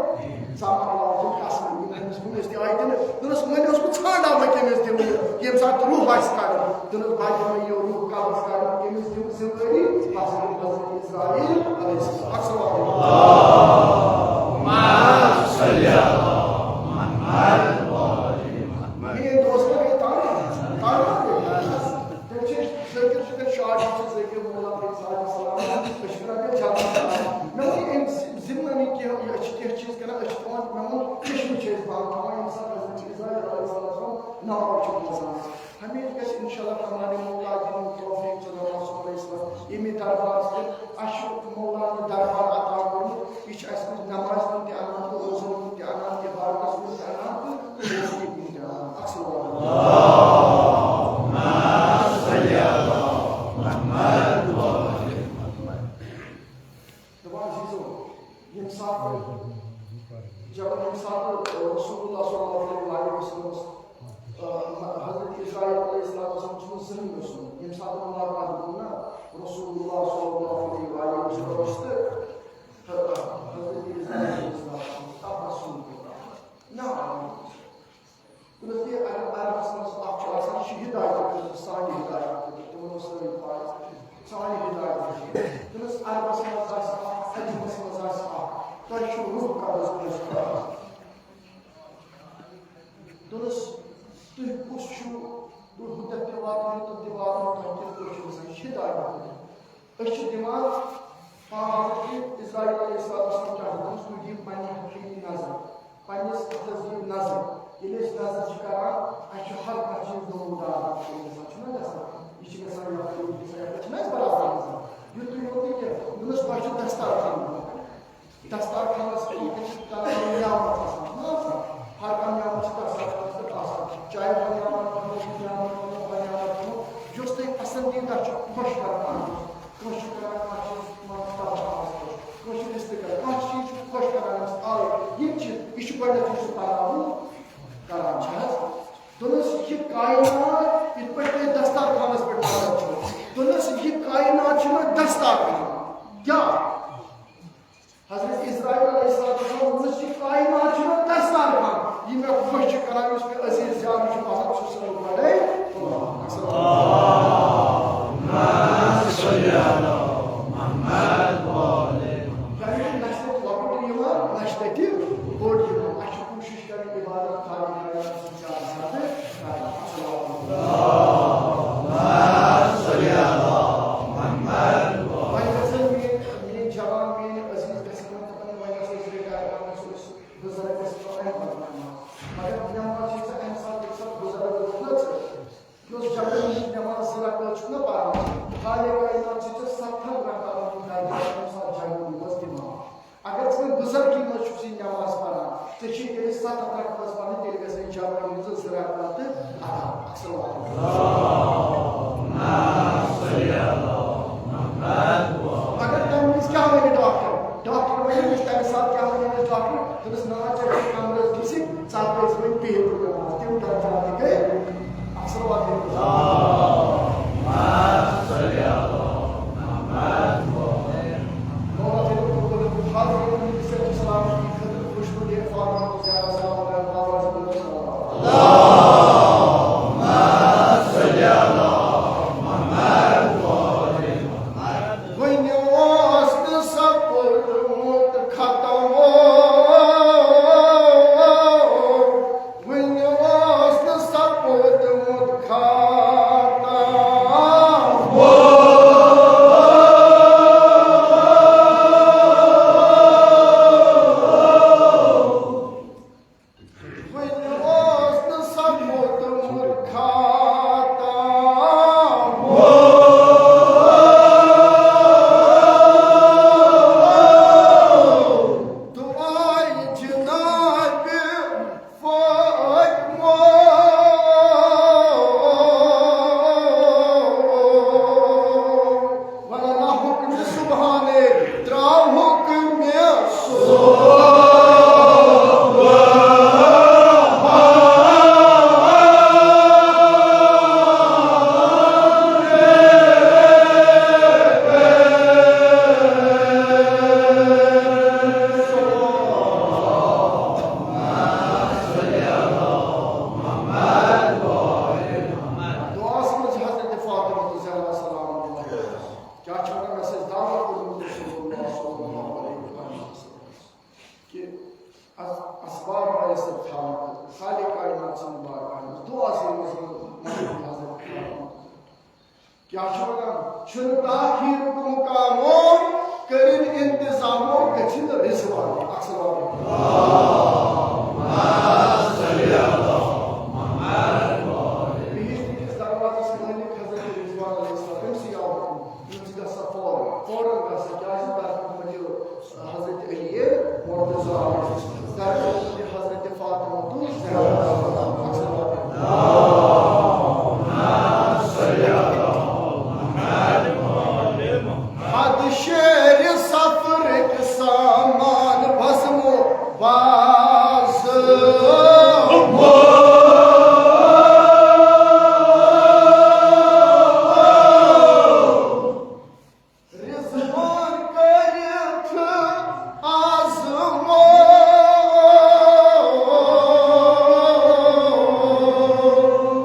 ژٕ ما لاگُن قسم؟ یِم أمِس وُنہِ ٲسۍ تہِ آیہِ دِنہٕ۔ دوٚپنَس، وۄنۍ اوسُس بہٕ ژھانٛڈان وۄنۍ کٔمِس دِمہٕ یہِ، ییٚمہِ ساتہٕ روح آسہِ کَڑُن۔ دوٚپنَس، بہٕ دِمَے یہِ روح قبض کَرُن، کٔمِس دِمہٕ ذِمہٕ وٲری؟ بَس، دوٚپُن، حضرت عزرائیل علیہ السلام۔ السلام علیکم۔ ناو چھُ بوزان۔ ہمیشہِ گژھِ انشاءاللہ رحمان مولا دِنُن توفیق ژٕ رحمان صلی اللہ علیہ وسلم۔ ییٚمہِ دربارس پٮ۪ٹھ اَسہِ چھُ مولا نہِ دربار عطا کوٚرمُت، یہِ چھُ اَسہِ نِش نمازِ کُن تہِ اَنان تہٕ روزن کُن تہِ اَنان، عبادتس کُن تہِ اَنان تہٕ دوستی کُن تہِ اَنان۔ اکھ صلوات۔ دپان عزیزو، ییٚمہِ ساتہٕ، جب ییٚمہِ ساتہٕ رسول اللہ صلی اللہ علیہ وسلم، آ، حضرت عزرائیل علیہ السلام چھُنہٕ زٕہٕنۍ اوسمُت، ییٚمہِ ساتہٕ ملاقات گوٚو نا رسول اللہ صلی اللہ علیہ وسلم تہٕ حضرت عزرائیل علیہ السلام تبسم کوٚر۔ نا، دوٚپنَس، یہِ عرب، عربَس منٛز اَکھ چھُ آسان، یہِ چھُ ہدایت خٲطرٕ، سانہِ ہدایت خٲطرٕ، تِمَن اوس سٲری پَے، سانہِ ہدایت خٲطرٕ۔ دوٚپنَس، عربَس منٛز آسہِ اَکھ، عجمَس منٛز آسہِ اَکھ، تۄہہِ چھُو روح قبض کٲنٛسہِ کران۔ دوٚپنَس، تُہۍ کُس چھِو؟ بہٕ ہُتٮ۪تھ تہِ واتہٕ، یوٚتَتھ تہِ واتہٕ، تۄہہِ کِتھ پٲٹھۍ چھُو گژھان؟ یہِ چھِ ہدایت خٲطرٕ۔ أسۍ چھِ دِوان پاور کہِ عزرائیل علیہ السلام کیٛاہ چھُ دَپان؟ تُہۍ دِیِو پنٛنہِ حقیٖقی نظر، پنٛنِس اَتھَس دِیِو نظر۔ ییٚلہِ أسۍ نظر چھِ کَران، اَسہِ چھُ ہر کانٛہہ چیٖز نوٚو نظر گژھان، چھُنہ گژھان؟ یہِ چھِ گژھان یَپٲرۍ، یہِ چھِ گژھان یَپٲرۍ، چھِنہ اَسہِ برابر گژھان؟ یُتُے یوت نہٕ کینٛہہ، دوٚپمَس، تۄہہِ چھُ دستار خانہٕ۔ دستار خانس پٮ۪ٹھ چھِ تمام نعمت آسان، چھُنہ آسان؟ ہر کانٛہہ نعمت چھِ دستار خانس پٮ۪ٹھ آسان۔ چاہے بہٕ نعمت کھٮ۪مو، بہٕ نعمت کھٮ۪مو، بہٕ نعمت کھٮ۪مو، یُس تۄہہِ پسنٛدیٖدہ چھُ، خۄش کران آسہِ۔ کٲنٛسہِ چھُ کران کانٛہہ چیٖز، مان ژٕ، تَبَکھ آسہِ خۄش، کٲنٛسہِ چھُ رِستہٕ کران، کانٛہہ چیٖز چھُ خۄش کران أمِس۔ آ، یِم چیٖز، یہِ چھُ گۄڈٕنٮ۪تھٕے سُہ تَناوُن کران، چھِ حظ؟ دوٚپنَس، یہِ کائنات، یِتھ پٲٹھۍ تۄہہِ دستار خانس پٮ۪ٹھ نظر چھُو، دوٚپنَس، یہِ کائنات چھُنہٕ دستار خان۔ کیٛاہ؟ حضرت عزرائیل علیہ السلام ووٚنُس، یہِ کائنات چھُنہٕ دستار خان، یہِ مےٚ خۄش چھُ کران، یُس مےٚ عزیز زیادٕ چھُ باسان، سُہ چھُ گۄڈَے۔ یعنی نہ چھِ لۄکُٹ یِوان، نہ چھِ تَتہِ بوٚڑ یِوان۔ اَسہِ چھِ کوٗشِش کرٕنۍ عبادت خالق کائنات سٕنٛز زیادٕ زیادٕ کرٕنۍ۔ السلام علیکم۔ وۄنۍ گژھن میٲنۍ، میٲنۍ جوان، میٲنۍ عزیز گژھن وۄنۍ دَپن، وۄنۍ گژھو أسۍ رِٹایَر، وۄنۍ گژھو أسۍ بُزرگ گژھن وۄنۍ اَمہِ پَتہٕ نٮ۪ماز۔ مگر نٮ۪ماز چھِ ژےٚ اَمہِ ساتہٕ، ییٚمہِ ساتہٕ بُزرگ گوٚژھ نا ژٕ، یُس جنگل منٛز نٮ۪ماز زٕ رکعت چھُکھ نا پَران، خالق کائنات چھِ ژےٚ ستَن رکعتَن ہُنٛد درجہ اَمہِ ساتہٕ جنگل منٛز دِوان۔ اگر ژٕ وۄنۍ بُزرگی منٛز چھُکھ ژٕ نٮ۪ماز پَران، ژےٚ چھِ تیٚلہِ ستَتھ رکعت پَرٕنۍ، تیٚلہِ گژھِ جنگل منٛز زٕ رکعت تہٕ ادا۔ السلام علیکم۔ اگر تَمہِ وِزِ کیٛاہ وَنہِ ڈاکٹر؟ ڈاکٹر وَنہِ أمِس تَمہِ ساتہٕ کیٛاہ وَنہِ أمِس ڈاکٹر؟ دوٚپُس، "نا، ژےٚ چھُے کمرس گٔژھِتھ، ژٕ ہیٚکھ وۄنۍ بِہِتھ نٮ۪ماز۔" تِم درجات تہِ گٔے اَصٕل واتٕنۍ۔ مولا تعالیٰ کوٚر حضرت نبی صلی اللہ علیہ وسلم کی خدمت خوشبو دے فاطمہ زہرا سلام علیہا۔ وۄنۍ اوس نہٕ سپُدمُت ختم، وۄنۍ اوس نہٕ سپُدمُت ختم۔ وۄنۍ اوس نہٕ سپُدمُت ختم۔ دُعایہِ جنابِ فاطمہ۔ وَنان حُکمِ سُبحانے، ترٛاو حُکمِ سُبحانے۔ دُعاہَس منٛز چھِ حضرت فاطمہ زہرا سلام اللہ علیہا۔ کیٛاہ چھِ وَنان؟ مےٚ سۭتۍ دعوت کوٚرمُت رسول اللہ صلی اللہ علیہ وسلم کہِ اس-، اسباب میسر تھاونہٕ خٲطرٕ خالق کائنات سٕنٛدِ بارگاہہِ منٛز دُعا سٕنٛدِ منٛز مدد حضرت فاطمہ۔ کیٛاہ چھُ وَنان؟ چھُنہٕ تاخیٖرُک مُقامو، کٔرِن اِنتِظامو، گٔژھِن رِضوانو۔ اَکھ سلام۔ حضرت فاطمہ تہٕ زینب۔ حد شیر سفرٕکۍ سامان بزمو باز۔ رضوان کٔرِتھ آزمو۔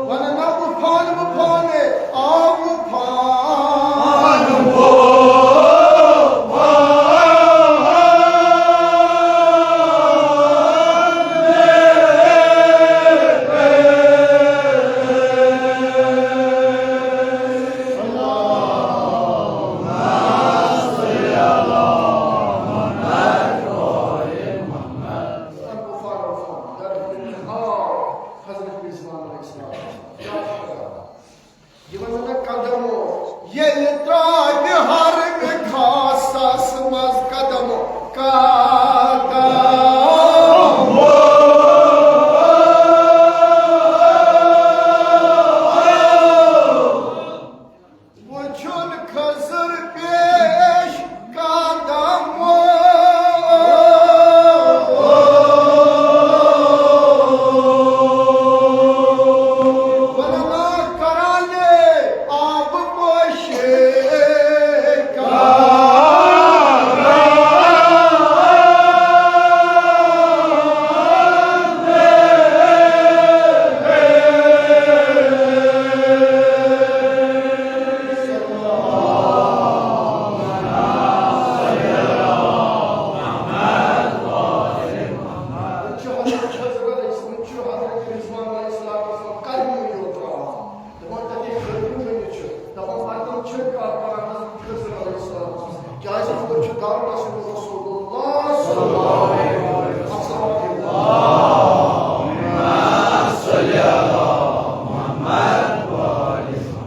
ونان نا عفان، عفان، آ عفان۔ حضرت رضوان علیہ السلام۔ یِمن زَن قدمو ییٚلہِ ترٛاوِ حرمِ خاصس منٛز قدمو، قدمو۔ وُچھُن خضر پیش قدمو۔ ولنا کرانِ آب پوشِ قدمو۔ وۄنۍ چھُ حضرت، حضرت، وۄنۍ چھُ حضرت رضوان علیہ الصلوۃ والسلام قدمٕے یوت ترٛاوان۔ دَپان، تَتہِ خٲطرٕ ؤنِتھ چھُ۔ دَپان، پَتہٕ چھُ کَتھ کران حضرت خضر علیہ السلام۔ کیٛازِ یور چھُ دعوت رسول اللہ صلی اللہ علیہ وسلم۔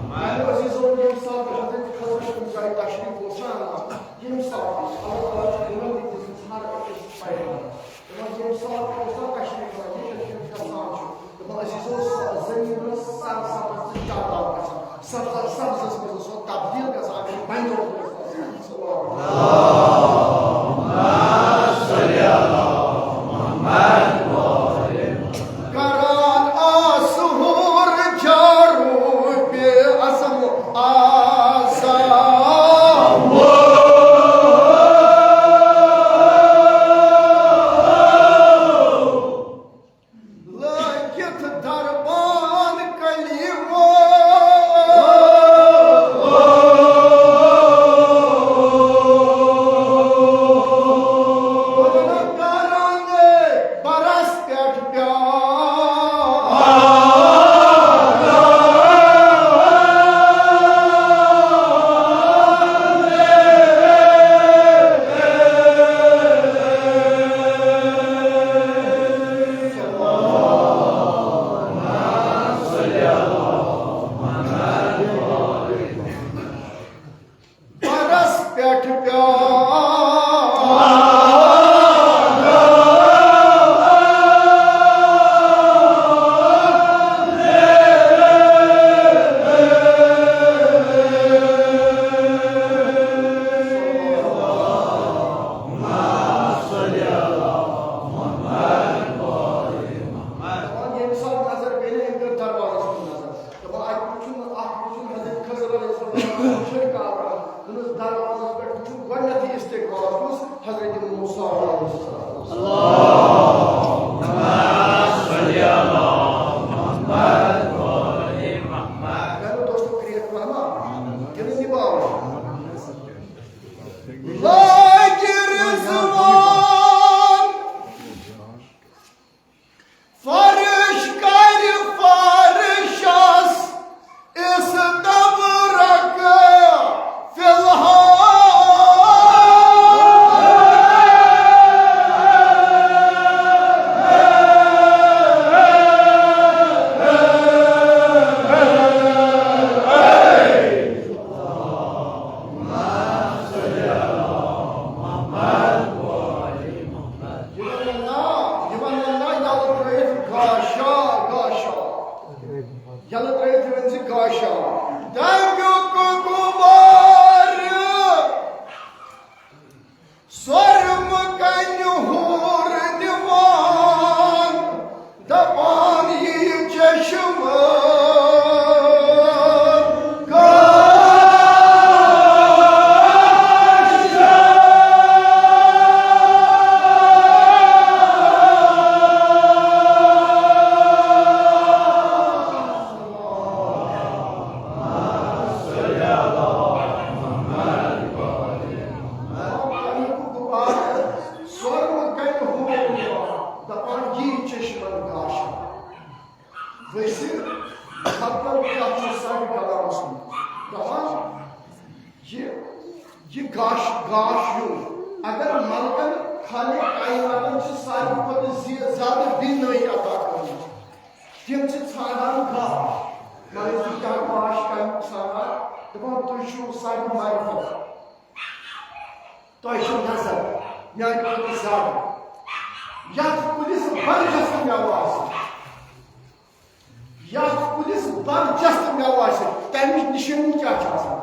میانیو عزیزو، ییٚمہِ ساتہٕ حضرت خضر کُنہِ جایہِ تشریف اوس اَنان، ییٚمہِ ساتہٕ اللہ تعالیٰ چھُ دِوان دِژمٕژ ہر أکِس پیغمبرس۔ دَپان، ییٚمہِ ساتہٕ اوس نا کشمیٖر منٛز یہِ کشمیٖر گژھان چھُ، دَپان، أسۍ ٲسۍ سۄ زٔمیٖن ٲس سرسبز تہٕ شاداب گژھان، سبز، سبزس منٛز ٲس سۄ تبدیٖل گژھان، اگر بنیومُت اوس تَتھ منٛز۔ کران آسہٕ ہور جارو بے عزم آسان۔ لٲگِتھ دربان کلیمو۔ أسۍ مطلب کیٛاہ چھُ سانہِ کلامس منٛز؟ دپان، یہِ، یہِ گاش، گاش ہیوٗ، اگر ملکن خالق کائناتن چھِ ساروی کھۄتہٕ زی-، زیادٕ بینٲیی عطا کٔرمٕژ، تِم چھِ ژھانڈان گاش۔ مگر یہِ کیٛاہ گاش کمیُک ژھانڈان؟ دپان، تُہۍ چھِو سانہِ معرفت، تۄہہِ چھِ نظر میانہِ کھۄتہٕ زیادٕ۔ یتھ کُلِس برجستہٕ مٮ۪وٕ آسہِ، یتھ کُلِس برجستہٕ مٮ۪وٕ آسہِ، تمِچ نشٲنی کیٛاہ چھِ آسان؟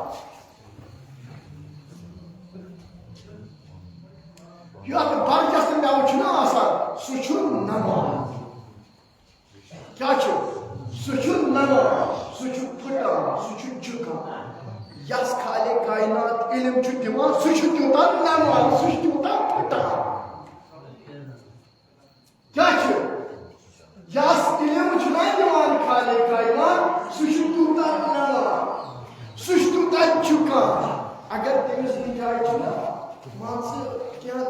یتھ برجستہٕ مٮ۪وٕ چھُنہ آسان، سُہ چھُ نماز۔ کیٛاہ چھُ؟ سُہ چھُ نماز، سُہ چھُ پھٕٹان، سُہ چھُ جھُکان۔ یس خالق کائنات علم چھُ دِوان، سُہ چھُ تیوٗتاہ نماز، سُہ چھُ تیوٗتاہ پھٕٹان۔ کیٛاہ چھُ؟ یس علم چھُ نہ دِوان خالق کائنات، سُہ چھُ تیوٗتاہ نماز، سُہ چھُ تیوٗتاہ جھُکان۔ اگر تٔمِس کُنہِ جایہِ چھُ نہ، مان ژٕ، کینٛہہ،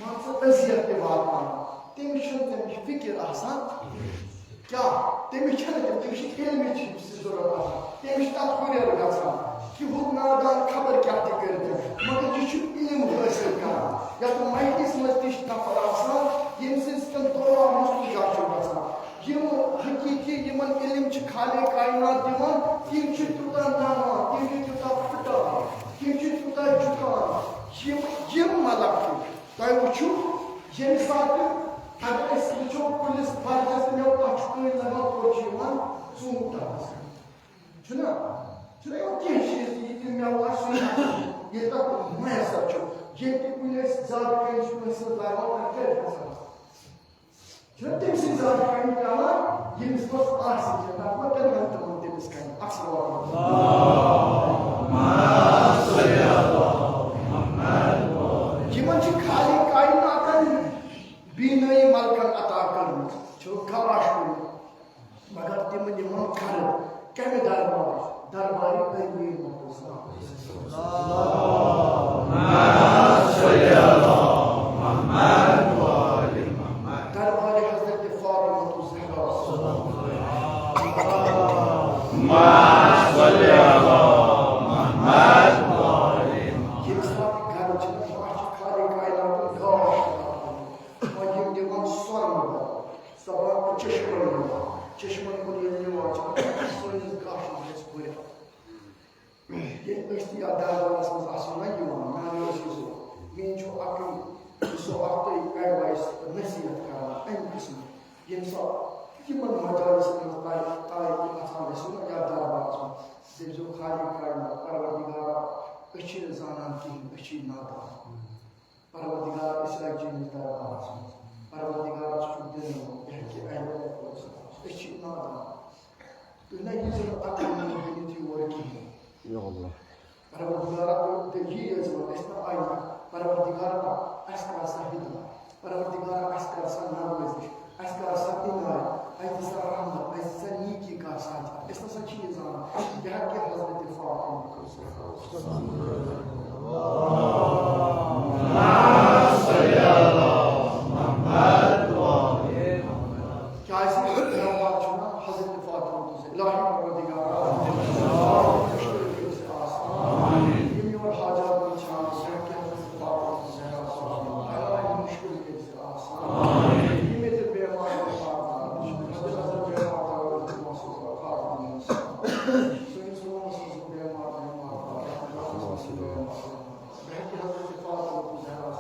مان ژٕ، اذیت تہِ واتناوان، تٔمِس چھُنہٕ تَمِچ فِکر آسان۔ کیٛاہ؟ تٔمِس چھَنہٕ تٔمِس، تٔمِس چھِ علمٕچ ضروٗرت آسان، تٔمِس چھِ تَتھ ہُرٮ۪ر گژھان، یہِ ہُہ نادان خبر کیٛاہ تہِ کٔرِتھ، مگر یہِ چھُ علم حٲصِل کران۔ یَتھ مجلِس منٛز تہِ چھِ نفر آسان، ییٚمہِ سۭتۍ تِم دُعا مُستجاب چھُ گژھان۔ یِم حقیٖقی، یِمن علم چھِ خالق کائنات دِوان، تِم چھِ تیوٗتاہ نَوان، تِم چھِ تیوٗتاہ پھٕٹان، تِم چھِ تیوٗتاہ جُکان، یِم، یِم ملک چھِ۔ تۄہہِ وٕچھِو، ییٚمہِ ساتہٕ اگر أسۍ وٕچھو کُلِس برجس مٮ۪وٕ، تَتھ چھُ کٲنٛسہِ لگان، کوٚت چھُ یِوان؟ ژوٗنٛٹھ ڈَبَس۔ چھُنہ؟ چھُنہ یِوان کینٛہہ چیٖز، یہِ تہِ مٮ۪وٕ آسہِ، سُہ چھُ ییٚلہِ تَتھ میسر چھُ۔ ییٚلہِ تہِ کُنہِ أسۍ زیادٕ کٲنٛسہِ، کٲنٛسہِ ہٕنٛز لاگان، تَتھ کیٛاہ چھُ گژھان؟ چھُنہ تٔمۍ سٕنٛدۍ زیادٕ کامہِ پٮ۪وان، ییٚمِس پَتہٕ آسہِ کینٛہہ، تَتھ ما تَمہِ ہَن تِمَن تٔمِس کامہِ؟ اَکھ صلوات۔ یِمَن چھِ خالق کائناتَن بینٲیی ملکن عطا کٔرمٕژ، چھُ گاش کُنہِ، مگر تِم نِوان گرٕ کَمہِ دربارٕچ؟ دربارِ علی محمد حسین۔ دربارِ حضرت فاطمہ الزہرا۔ ییٚمہِ ساتہٕ گرٕ چھِ، اَتھ چھِ خالق کائنات گاش، وۄنۍ یِم دِوان سۄنہٕ بدل، دَپان چشمن نِوان، چشمن کُن ییٚلہِ نِوان چھِ، سٲنِس گاشَس گژھِ ہُرٮ۪ر۔ ییٚلہِ أسۍ تہِ یَتھ دربارَس منٛز آسو نہ یِوان، میٛانہِ ٲسۍ زٕ، میٛٲنۍ چھُ اَکٕے، یہِ چھُ اَکھ تۄہہِ advice، نصیحت کران اَمہِ قٕسمہٕ۔ ییٚمہِ ساتہٕ یِمَن مجالسَن منٛز تۄہہِ، تۄہہِ اَژان ٲسِو نہ یَتھ دربارَس منٛز، دٔپۍزیو خالق کائنات، پروردگارا، أسۍ چھِنہٕ زانان کِہیٖنۍ، أسۍ چھِ نادان۔ پروردگار، أسۍ آیہِ چٲنِس دربارس منٛز۔ پروردگار، ژٕ چھُکھ دِنہٕ وول، یہِ ہیٚکہِ اَسہِ رٔٹِتھ۔ أسۍ چھِ نادان۔ تُہۍ نہ ییٖزیو نہٕ اَتھ منٛز ؤنِتھ یور کِہیٖنۍ۔ یا اللہ۔ پروردگارا، تُہۍ یی یٲژ وَن، أسۍ نہ آیہِ نہٕ۔ پروردگارا، اَسہِ کر سا ہدایت۔ پروردگارا، اَسہِ کر سا نوٲزِش۔ اَسہِ کر سا عنایت، اَسہِ دِ سا رحمت، اَسہِ دِ سا نیکی کر سا۔ أسۍ نہ سا چھِ یہِ زانان، یہِ ہا کہِ حضرت فاطمہ۔ کیازِ مےٚ باسان چھُ نہ حضرت فاطمہ تُہنٛز الہی پروردگار۔ یِم یور حاجات وٕچھان، سُہ ہیٚکہِ حضرت فاطمہ تُہنٛز زہرا۔ مُشکِل گژھِ آسان۔ یِم ییٚتہِ بیمار ویمار چھِ، مدِ نظر بیمار تھاوو أتھۍ محسوس فاطمہ۔ سٲنِس روٗمَس منٛز یِم بیمار ویمار، بہٕ ہیٚکہِ حضرت فاطمہ تُہنٛز زہرا۔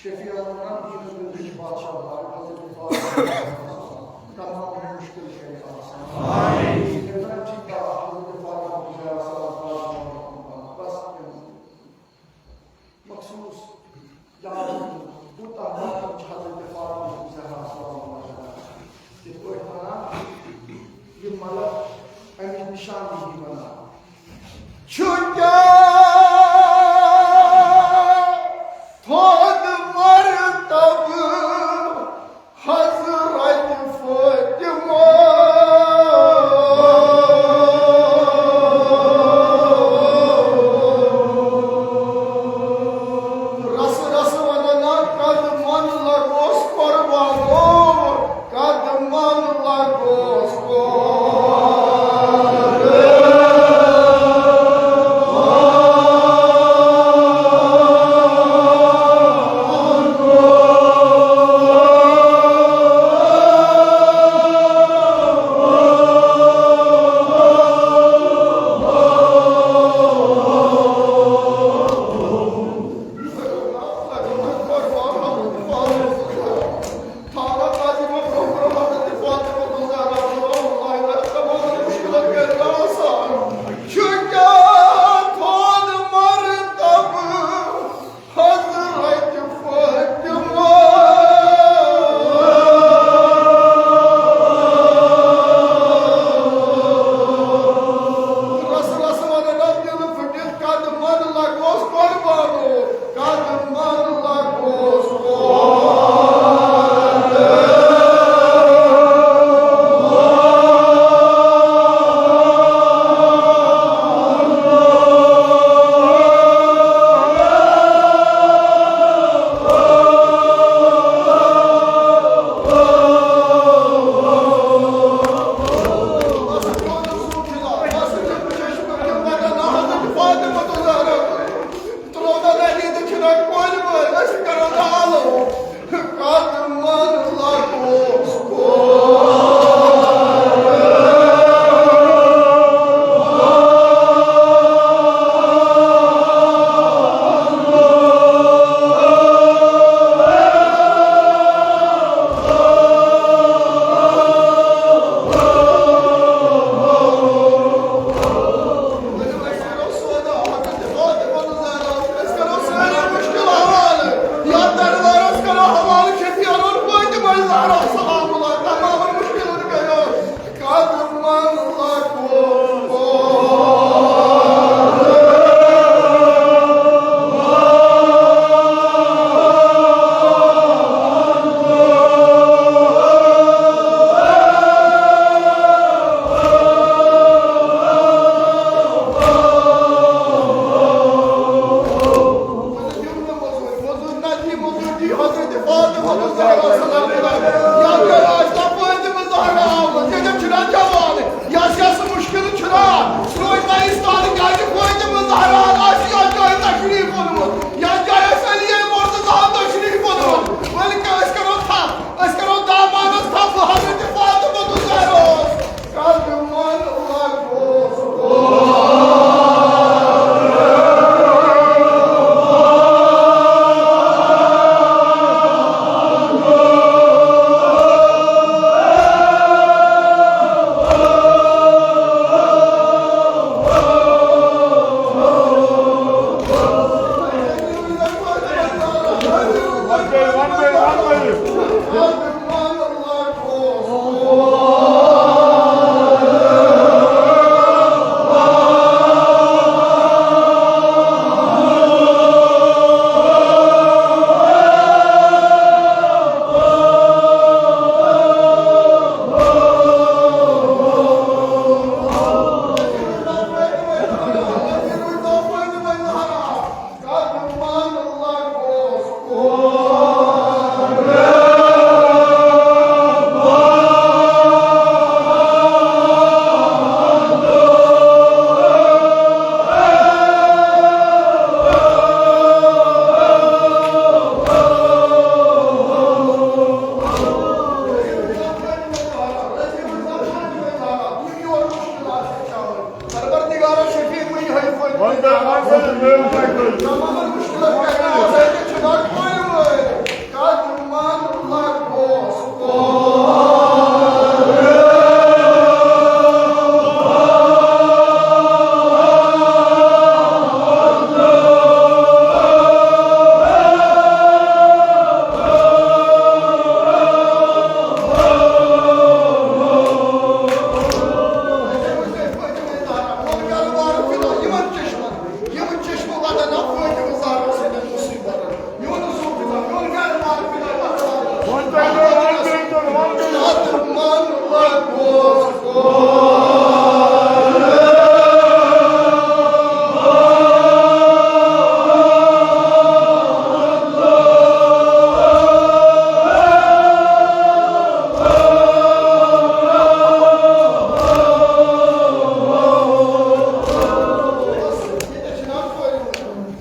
شفیع الامم، دین و دنیاہٕچ بادشاہ بار حضرت فاطمہ تمام مشکل کرِ آسان۔ آمین۔ حضرت فاطمہ زہرا سلام، بس مخصوص یاد، کوٗتاہ محترم چھِ حضرت فاطمہ زہرا سلام اللہ علیہا۔ یِتھ پٲٹھۍ وَنان، یہِ ملک اَمِچ نِشاندِہی وَنان۔ چھُ کیٛاہ تھوٚد مرتبہٕ حضرت فاطمہ۔ رس رس ودنا قدمن لگوس قربانو، قدمن لگوس قربانو۔ قدمن لگوس قربانو، قدمن لگوس قربانو۔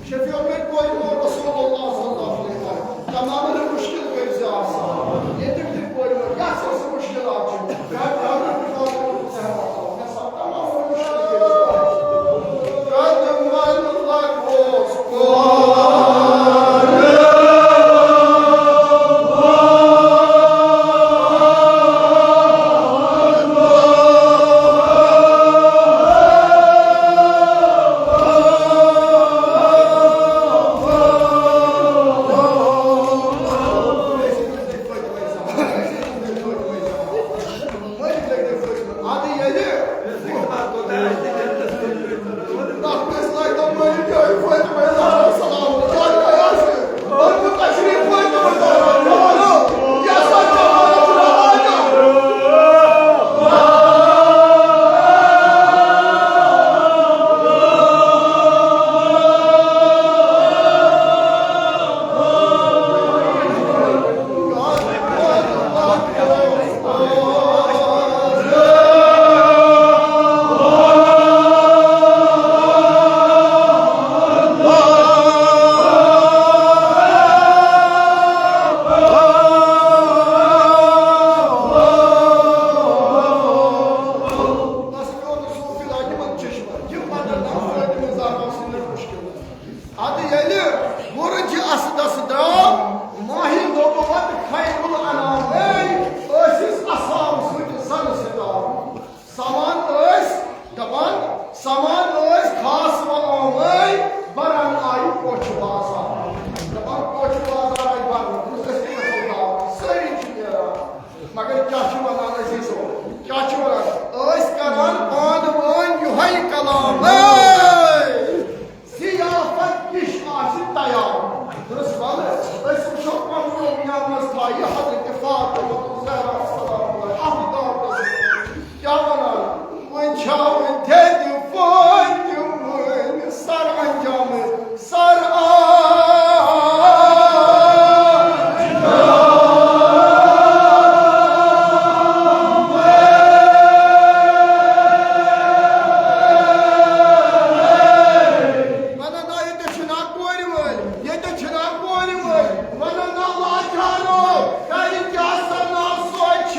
شفیع مےٚ کوٚر یِمو رسول اللہ صلی اللہ علیہ وسلم۔ تمام مُشکِل کٔرۍ زِ آسان۔ ییٚتیُک تہِ کوٚر یِمو، یَتھ سا سُہ مُشکِلات چھِ۔ مےٚ ترٛٲو نہٕ بہٕ زہرا۔ مےٚ سا تمام مُشکِل کٔرۍ زِ آسان۔ قد من لگوس ادٕ ییٚلہِ وُرجہِ اسدس درٛاو ماہِ نبوت خیر الانام، ٲسِس اصحاب سۭتۍ زن سِتام۔ سمان ٲسۍ دپان، سمان ٲسۍ خاص و عام ٲے، بران آیہِ پوچھِ بازار۔ دپان پوچھِ بازار آیہِ برنہٕ، دوٚپمَس، أسۍ تہِ گژھو دعوت، سٲری چھِ نیران۔ مگر کیٛاہ چھِ ونان عزیزو؟ کیٛاہ چھِ ونان؟ ٲسۍ کران پانہٕ ؤنۍ یِہوٚے کلام، اے! ضیافت کِش آسہِ تیار۔ درست بات۔ أسۍ وٕچھو پنُن یَتھ منٛز تھایہِ حضرت فاطمہ الزہرا سلام اللہ علیہا۔ کیٛاہ ونان؟ وۄنۍ چھا وۄنۍ تھیٚدِ فٲطمہٕ وۄنۍ سر انجام سر آ۔ ونان آ، ییٚتہِ چھِنہ کورِ وٲلۍ، ییٚتہِ چھِنہ کورِ وٲلۍ، ونان آ لاچارو، کرِ کیٛاہ سنا سۄچھ۔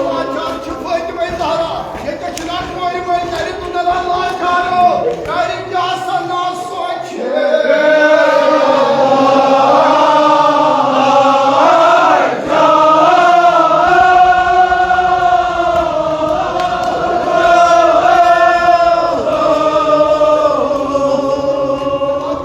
لاچار چھِ فٲطمہ زہرا، ییٚتہِ چھِنہ کورِ وٲلۍ، کرِ تُلان لاچارو، کرِ کیٛاہ سنا سۄچھ۔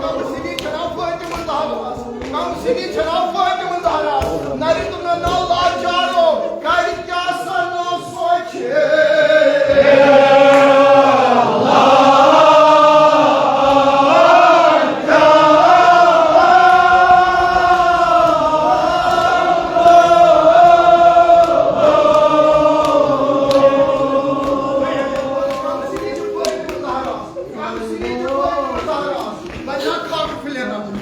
کم سِنی چھنا فٲطمہ زہرا، کم سِنی چھنا فٲطمہ زہرا، نرِ تُلن لاچارو، کرِ کیٛاہ سنا سۄچھ۔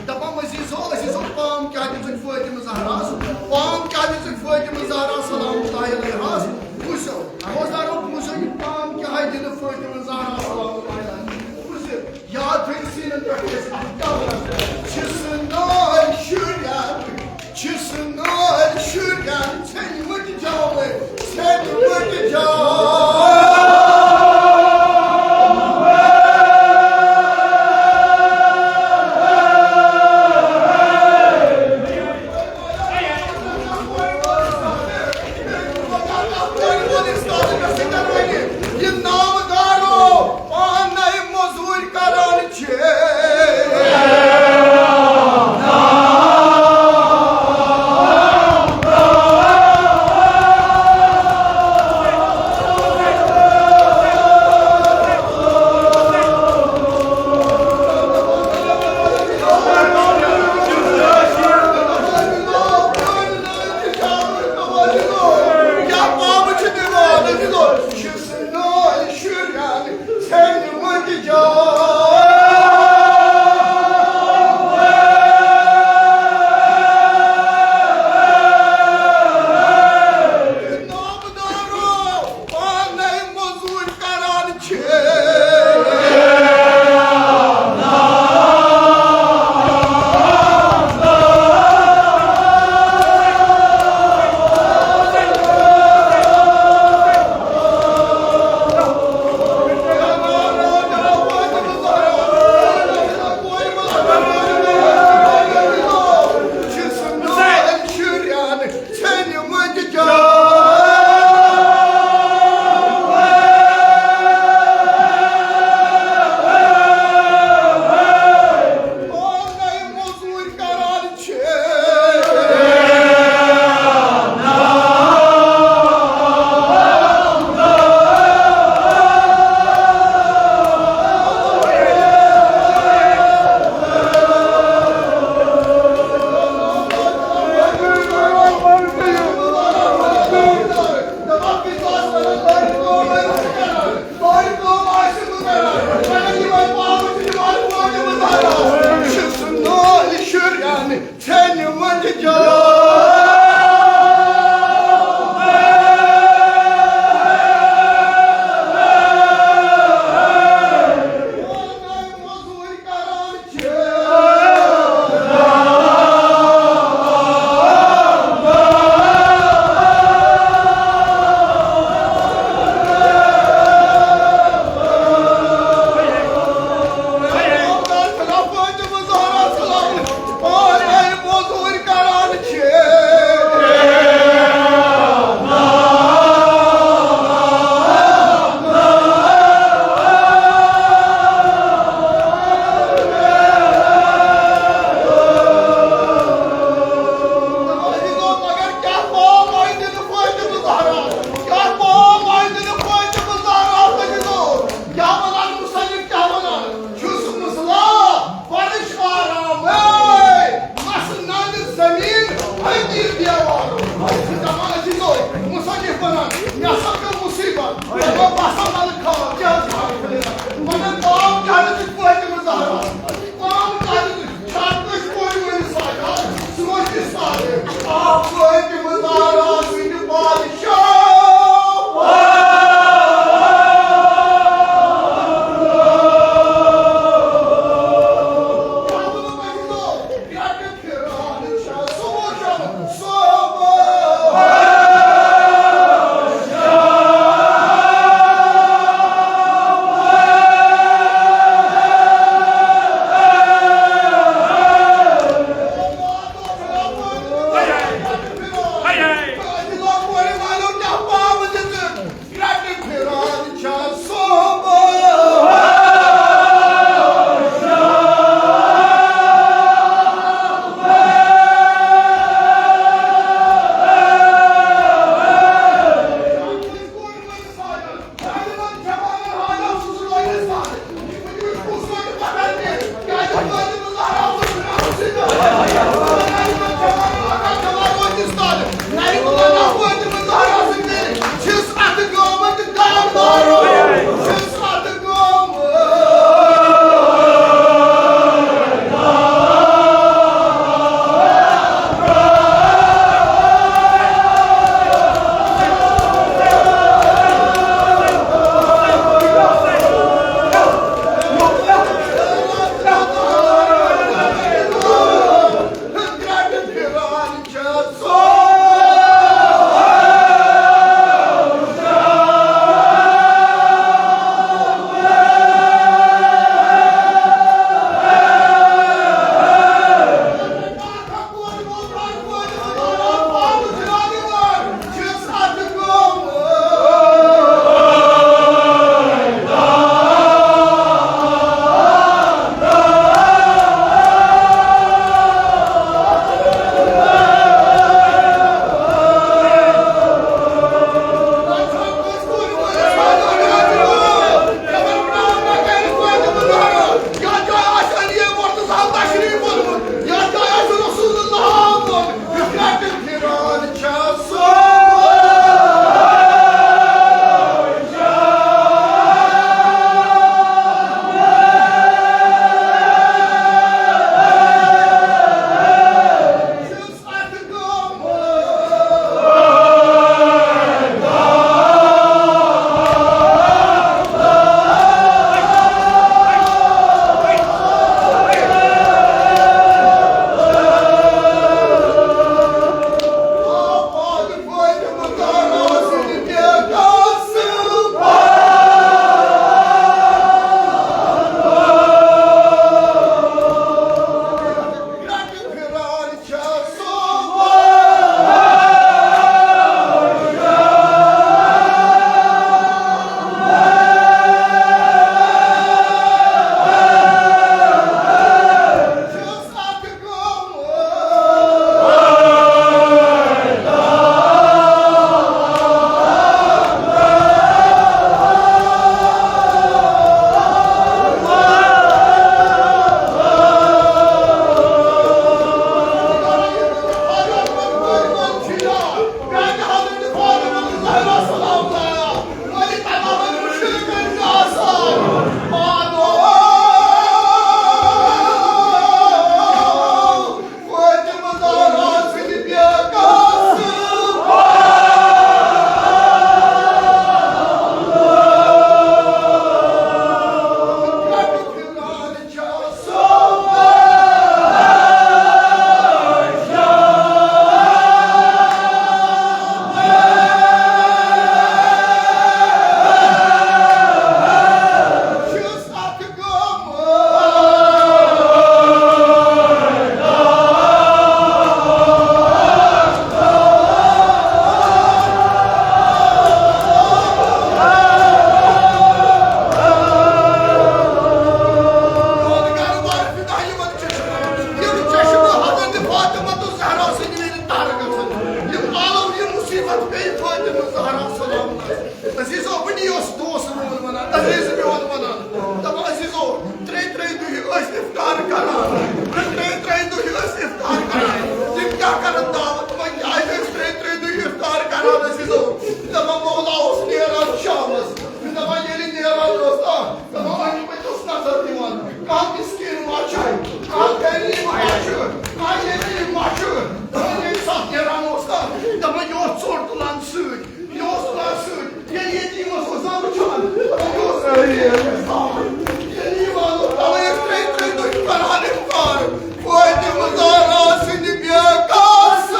دپان عزیزو، عزیزو، پام کیٛاہ دِژٕکھ فٲطمہ زہراہس؟ پام کیٛاہ دِژٕکھ فٲطمہ زہرا سلام اللہ علیہاس؟ بوٗزِو، بوزدارو، بوٗزِو یہِ پام کیٛاہ ژھیٚنمُت جان۔ سلام۔ عزیزو، وٕنی اوس دوس میون وَنان، عزیز میون وَنان، دَپان، عزیزو، ترٛےٚ ترٛےٚ دۄہہِ ٲسۍ اِفطار کران، ترٛےٚ ترٛےٚ دۄہہِ ٲسۍ اِفطار کران۔ تِم کیٛاہ کرن دعوت؟ وۄنۍ کیٛازِ ٲسۍ ترٛےٚ ترٛےٚ دۄہہِ اِفطار کران، عزیزو؟ دَپان، مولا اوس نیران شامَس۔ دَپان، ییٚلہِ نیران اوس، آ، دَپان، أنٛدۍ پٔکۍ اوس نظر دِوان، کانٛہہ مسکیٖن ما چھُ، کانٛہہ غریٖب ما چھُ، کانٛہہ یتیٖم ما چھُ۔ دَپان، ییٚمہِ ساتہٕ نیران اوس، آ، دَپان، یہِ اوس ژوٚٹ تُلان سۭتۍ۔ یہِ اوس تَس سۭتۍ، ییٚلہِ ییٚتہِ یِمو سوزان وٕچھان، یہِ اوس ییٚلہِ یِوان اوس، تَوَے ٲسۍ ترٛےٚ ترٛےٚ دۄہ کران اِفطار۔ فاطمہ زہرا سٕنٛدِ بے قاسم۔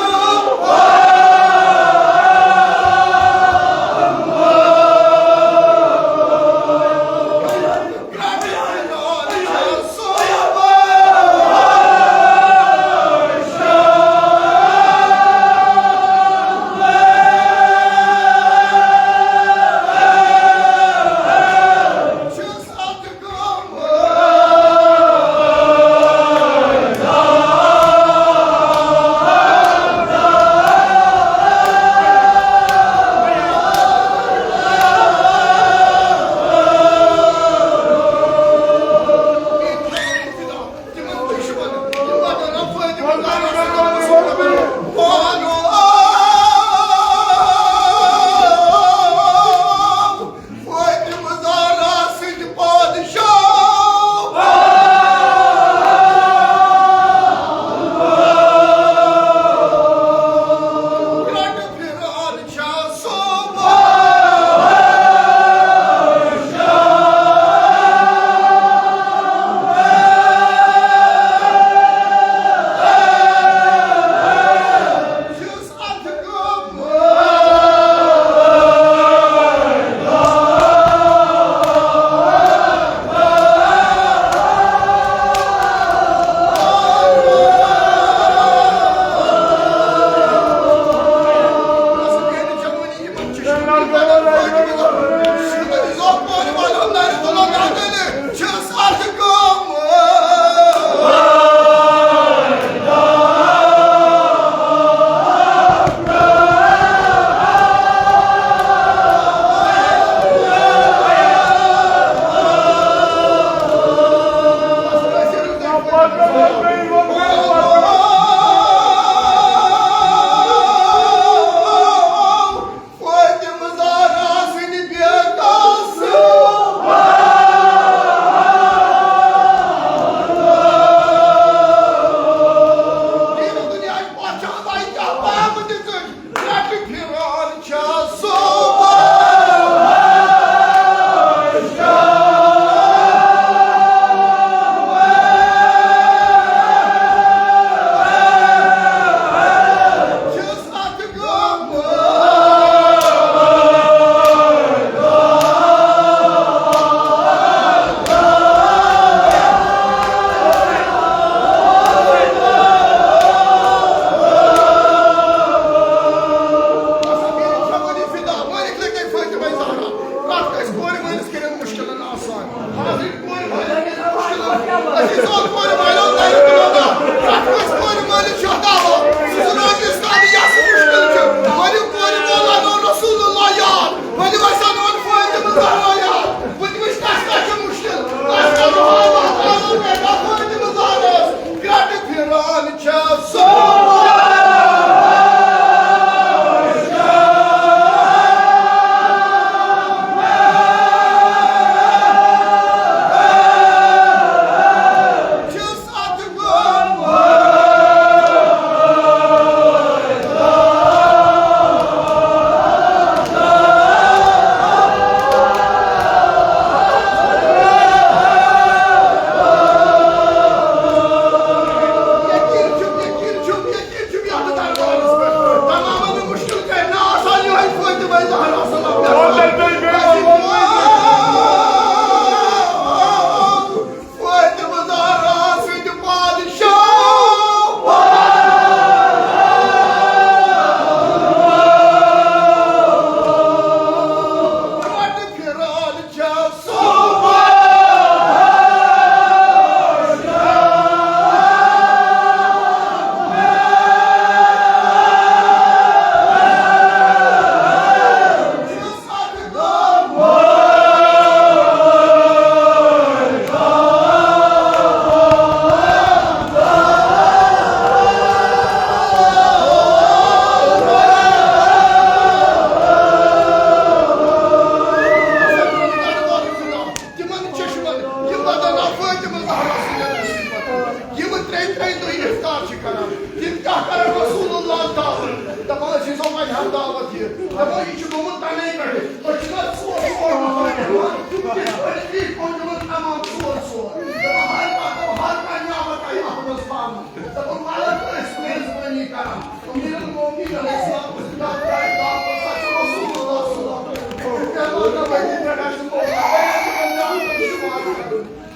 رسول اللہ تعالیٰ دَپان ٲسۍ، یہِ چھُ وۄنۍ ہَم دعوت یہِ۔ دَپان یہِ چھُ گوٚمُت تَمے پٮ۪ٹھٕ۔ أسۍ چھِنہ ژور ژور نفر بیٚہوان۔ یِتھ پٲٹھۍ، یِتھ پٲٹھۍ گوٚمُت تَمام ژور ژور۔ دَپان ہر کانٛہہ، ہر کانٛہہ نعمت آیہِ اَتھ منٛز تھاونہٕ۔ دَپان مگر أسۍ میزبٲنی کران۔ امیر المومنین علیہ السلام، یتھ جایہِ دعوت، سۄ چھِ رسول اللہ صلی اللہ علیہ وسلم۔ پیغمبر نبی پٮ۪ٹھ آسہِ موقع،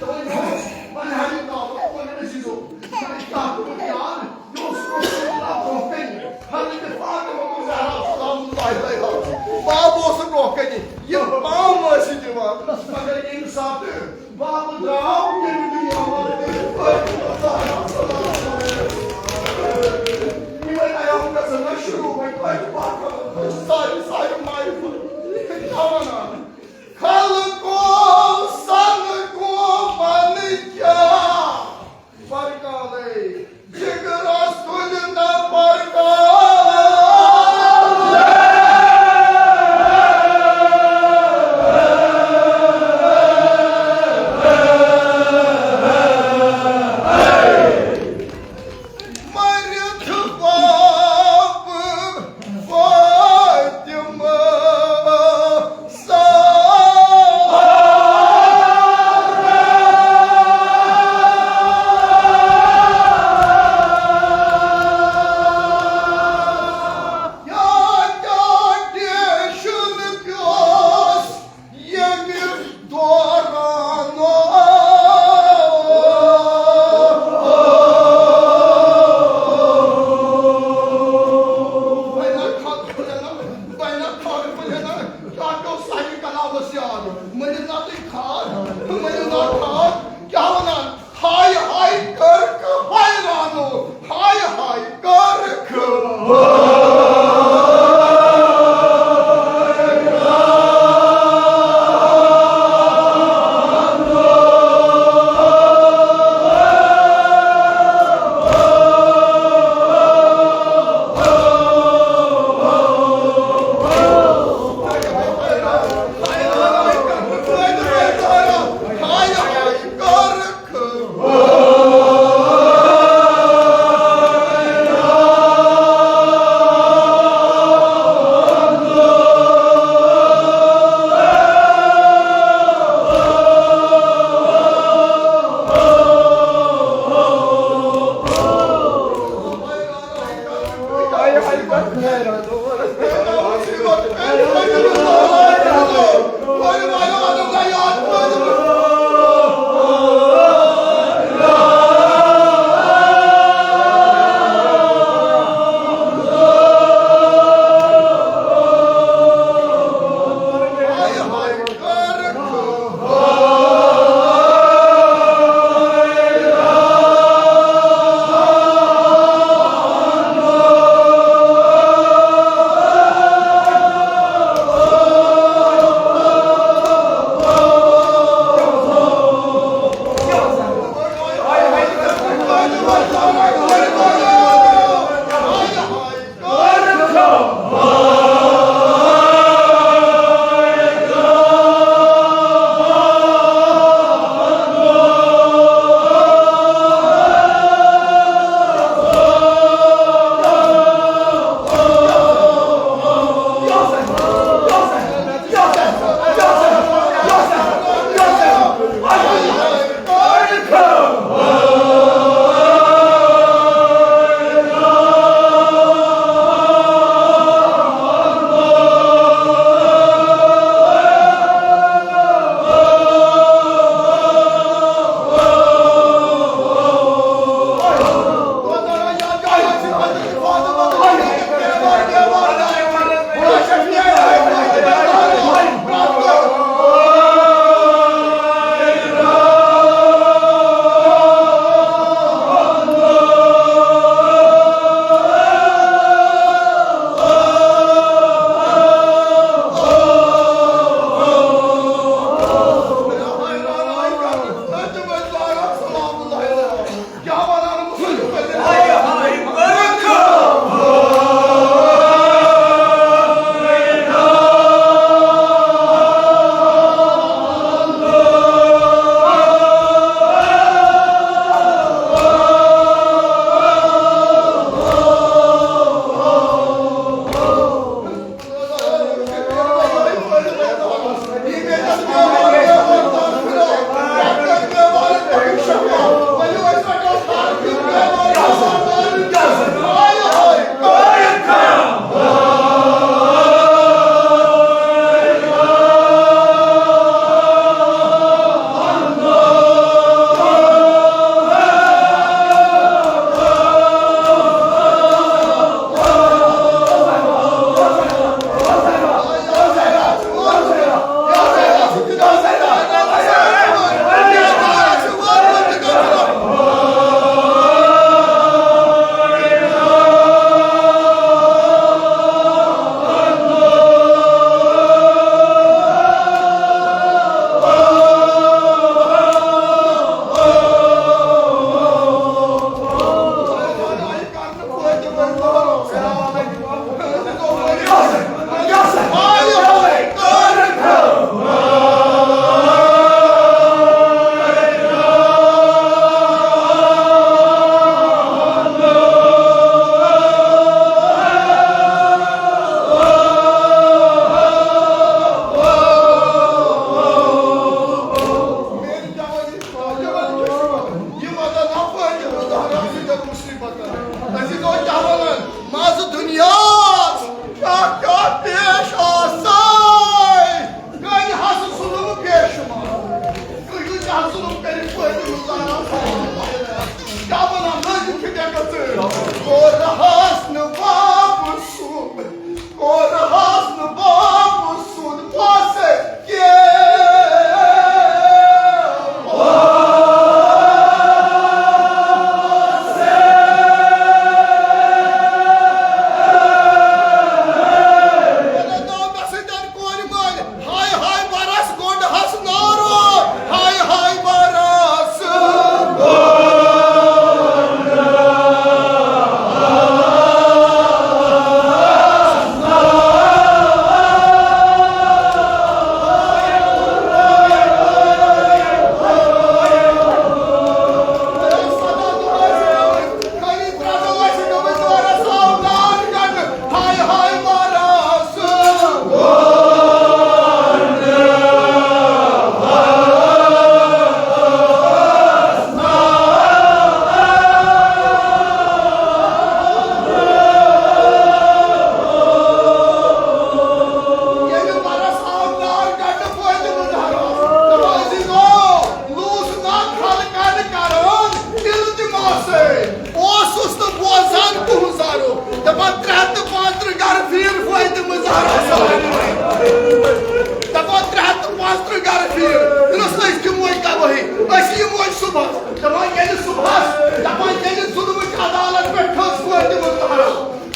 دَپان یہِ اوس وۄنۍ ہاوِ دعوت، وۄنۍ عزیزو، وۄنۍ کیٛاہ کوٚر یاد؟ یہِ اوس رسول اللہ برونٛہہ کنہِ، حضرت فاطمہ الزہرا سلام اللہ علیہا، باب اوس برونٛہہ کنہِ، یِم پام ٲسۍ دِوان، مگر ییٚمہِ ساتہٕ باب درٛاو، ییٚمہِ دُنیا منٛز، یِمے آیام گژھن نہ شروع، وۄنۍ کَتہِ پَکھ، سارے، سارے معرفت، کیٛاہ وَنان؟ خلقو سن گومن کیا پرکالے، جگرس تُلہِ نہ پرکالے۔ مٔرِتھ باب فاطمہ زہرا۔ یا کیٛاہ ٹیشن پیوس ییٚمہِ دوران۔ بینک حق پھٔلٮ۪ن، بینک حق پھٔلٮ۪ن، کیٛاہ پیوٚو سانہِ کلامس یاد؟ مٔنِو نا تُہۍ کھار، مٔنِو نا کھار، کیٛاہ ونان؟ ہاے ہاے کٔرکھ حیرانو، ہاے ہاے کٔرکھ۔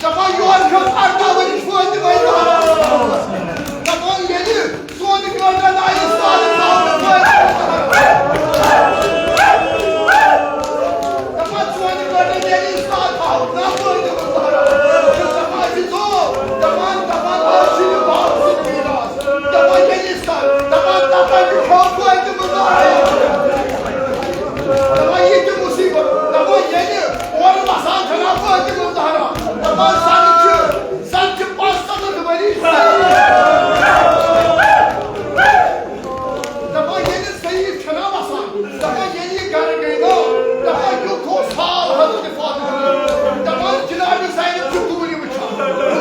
دپان یورٕ چھُ اَرداہ ؤری فٲطمہ زہرا۔ دپان ییٚلہِ سون گرٛینٛڈ آیہِ سارٕ تھاونہٕ فٲطمہ زہرا۔ دپان سون گرٛینٛڈ ییٚلہِ سارٕ تھاونہٕ فٲطمہ زہرا۔ دپان یہِ ژوٚل۔ دپان، دپان، آز چھُ یہِ باپ سُنٛد میٖراث۔ دپان ییٚلہِ سارٕ، دپان، دپان یہِ کھیوٚو فٲطمہ زہرا۔ دپان یہِ تہِ مُصیٖبت۔ دپان ییٚلہِ اورٕ وسان چھَنا فٲطمہ زہرا۔ دپان زَن چھِ، زَن چھِ پانٛژھ ستتھ ؤری۔ دپان ییٚلہِ ضعیف چھَنا وَسان، دَپان ییٚلہِ یہِ گَرٕ گٔے نا، دَپان یُتھ اوس حال حضرت فاطمہ۔ دَپان جناب زینب چھِ دوٗرِ وٕچھان۔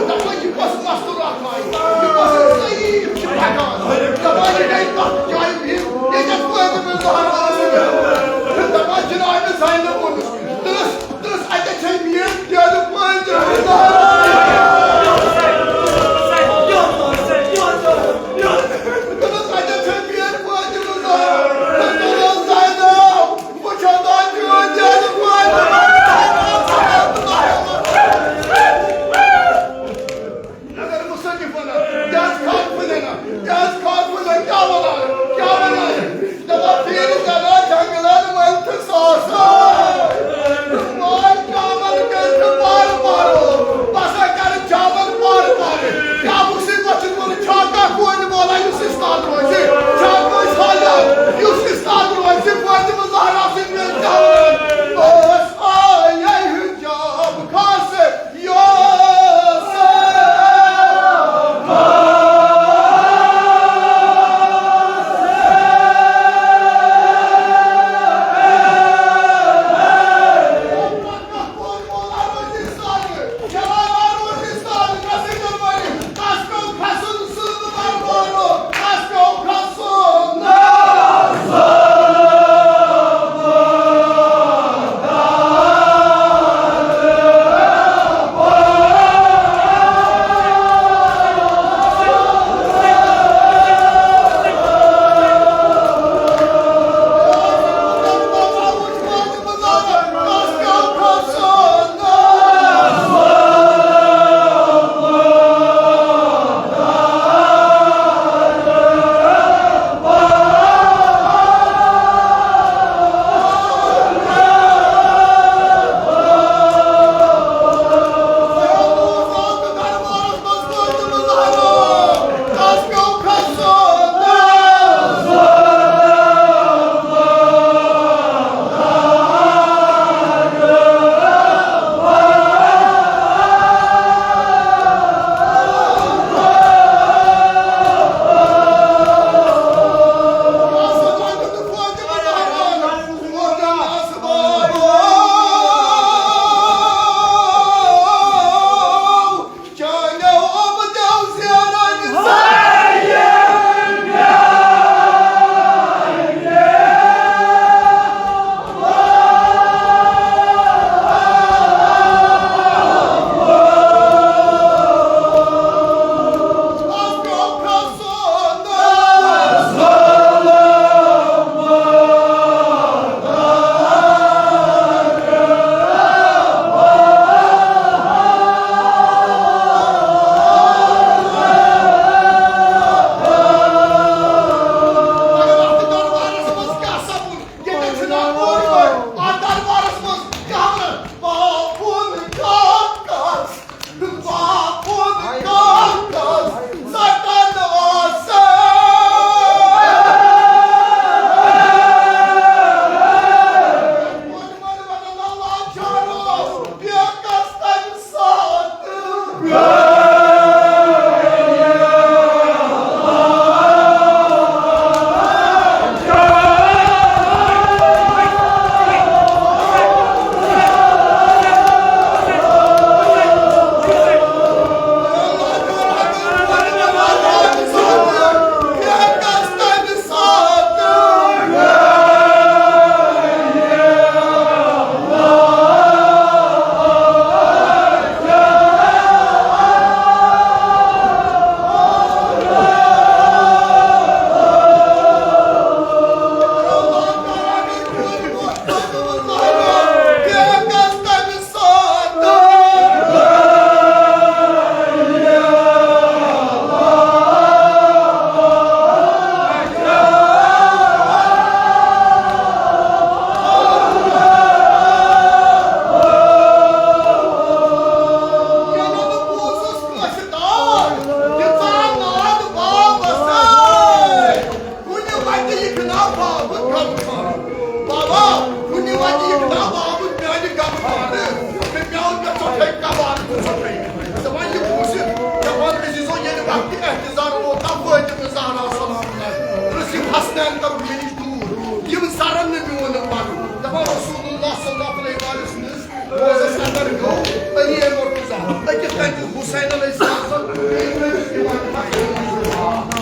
دَپان یہِ کۄس مَستوٗرات آیہِ، یہِ کۄس ضعیف چھِ پَکان۔ دَپان یہِ گٔے تَتھ جایہِ بِہِتھ، ییٚتٮ۪تھ فاطمہ زہرا ٲسٕکھ۔ دَپان جناب زینب ووٚنُس، تٔرٛس، تٔرٛس اَتٮ۪تھ چھےٚ میٛٲنۍ ڈیرٕ فاطمہ زہرا۔ أکِس کَتہِ حسین علیہ السلام سُنٛد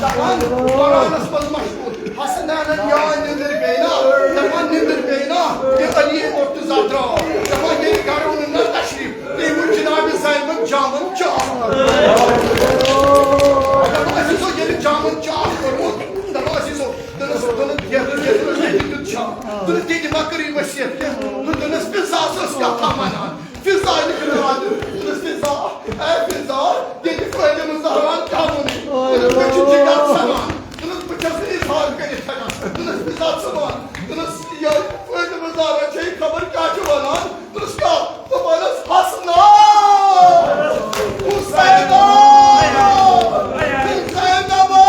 دَپان، قرآنَس منٛز مشہوٗر، حسنانَن یاد نیٚنٛدٕر پیٚیہِ نا، دَپان نیٚنٛدٕر پیٚیہِ نا، یہِ علی مرتضیٰ درٛاو۔ دَپان ییٚلہِ گَرٕ اوٚنُن نا تشریٖف، تٔمۍ وُچھ جناب زینبَن جامَن چاکھ۔ دَپان أسۍ ٲسۍ ییٚلہِ جامَن چاکھ کوٚرمُت، دَپان أسۍ ٲسۍ دوٚپنَس، دوٚپنَس، ییٚتہِ، ییٚتہِ، ییٚتہِ دیُت چھا؟ دوٚپنَس، تیٚلہِ ما کٔرٕے ؤصیت کینٛہہ؟ دوٚپنَس، فِضاہَس ٲس کَتھا وَنان۔ فِضا نِکھٕ نادٕ، دوٚپنَس، فِضا، اے فِضا، ییٚتہِ فٲطمہٕ زہران کیٛاہ ووٚنُے؟ دوٚپنَس، مےٚ چھُ جِگر ژَلان۔ دوٚپنَس، بہٕ چھَس نہٕ اظہار کٔرِتھ ہٮ۪کان۔ دوٚپنَس، فِضا، ژٕ وَن۔ دوٚپنَس، یہِ فٲطمہٕ زہرا چھےٚ خبر کیٛاہ چھِ وَنان۔ دوٚپنَس، کیٛاہ؟ دوٚپنَس، حسنا، حسینا، زینبا۔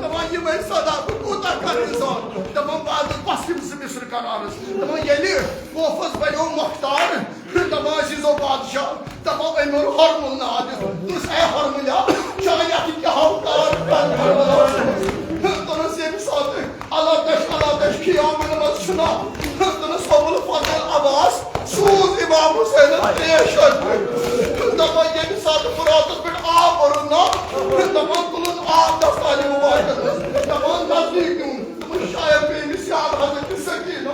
دَپان، یِمَے صدا بہٕ کوٗتاہ کَرٕ اظہار۔ دَپان، بعد کۄس یِم زٕ مِصرٕ قرارَس۔ دَپان، ییٚلہِ کوفَس بَنیو مۄختار، دَپان، عزیٖزو بادشاہ، دَپان، أمۍ اوٚن ہرمُل نادِ۔ دوٚپنَس، اے ہرمُلیا، چانہِ اَتھٕ کیٛاہ ہاو کار کَرُن؟ دوٚپنَس، ییٚمہِ ساتہٕ اللہ دَچھ، اللہ دَچھ خیامَن منٛز چھُنا، دوٚپنَس، ابوالفضل عباس سوٗز امام حسینَس ترٛیش اَننہِ۔ دَپان، ییٚمہِ ساتہٕ فراتَس پٮ۪ٹھ آب اوٚرُن نا، دَپان، تُلُن آب دستانہِ مُبارکَس منٛز، دَپان، نزدیٖک نیوٗن۔ دَپان، شاید پیٚیہِ أمِس یاد حضرت سکینہ۔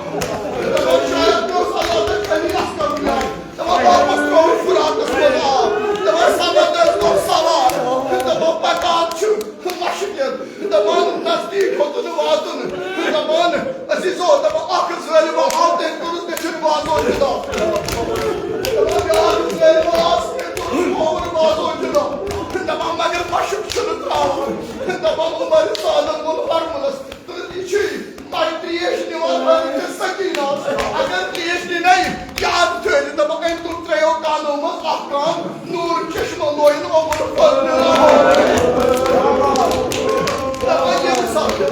دَپان، شاید پیوٚس اللہ تعالیٰ علی اصغر یاد۔ دَپان، واپس ترٛووُن فراتَس منٛز آب۔ دَپان، سمندرَس گوٚو سوار۔ دَپان، پکان چھُ مشرقَس۔ دَپان، نزدیٖک ہیوٚتُن واتُن۔ دَپان، عزیٖزو، دَپان، اکھ ظٲلِم آو، تٔمۍ کوٚرُس دٔچھُن بازو جُدا۔ دَپان، بیٛاکھ ظٲلِم آو، تٔمۍ کوٚرُس کھووُر بازو جُدا۔ دَپان، مگر مشرق چھُنہٕ ترٛاوان۔ دَپان، عمر سعدَن ووٚن ہرمُلَس، تہٕ یہِ چھُے مگر ترٛیش نِوان حضرت سکینہ۔ اگر ترٛیش نِنَے، یاد تھٲوِو، دَپان، أمۍ تُل ترٛیٚیو کانو منٛز اکھ کان، نوٗر چشمہٕ لویُن عمر فضل۔ دَپان، ییٚمہِ ساتہٕ،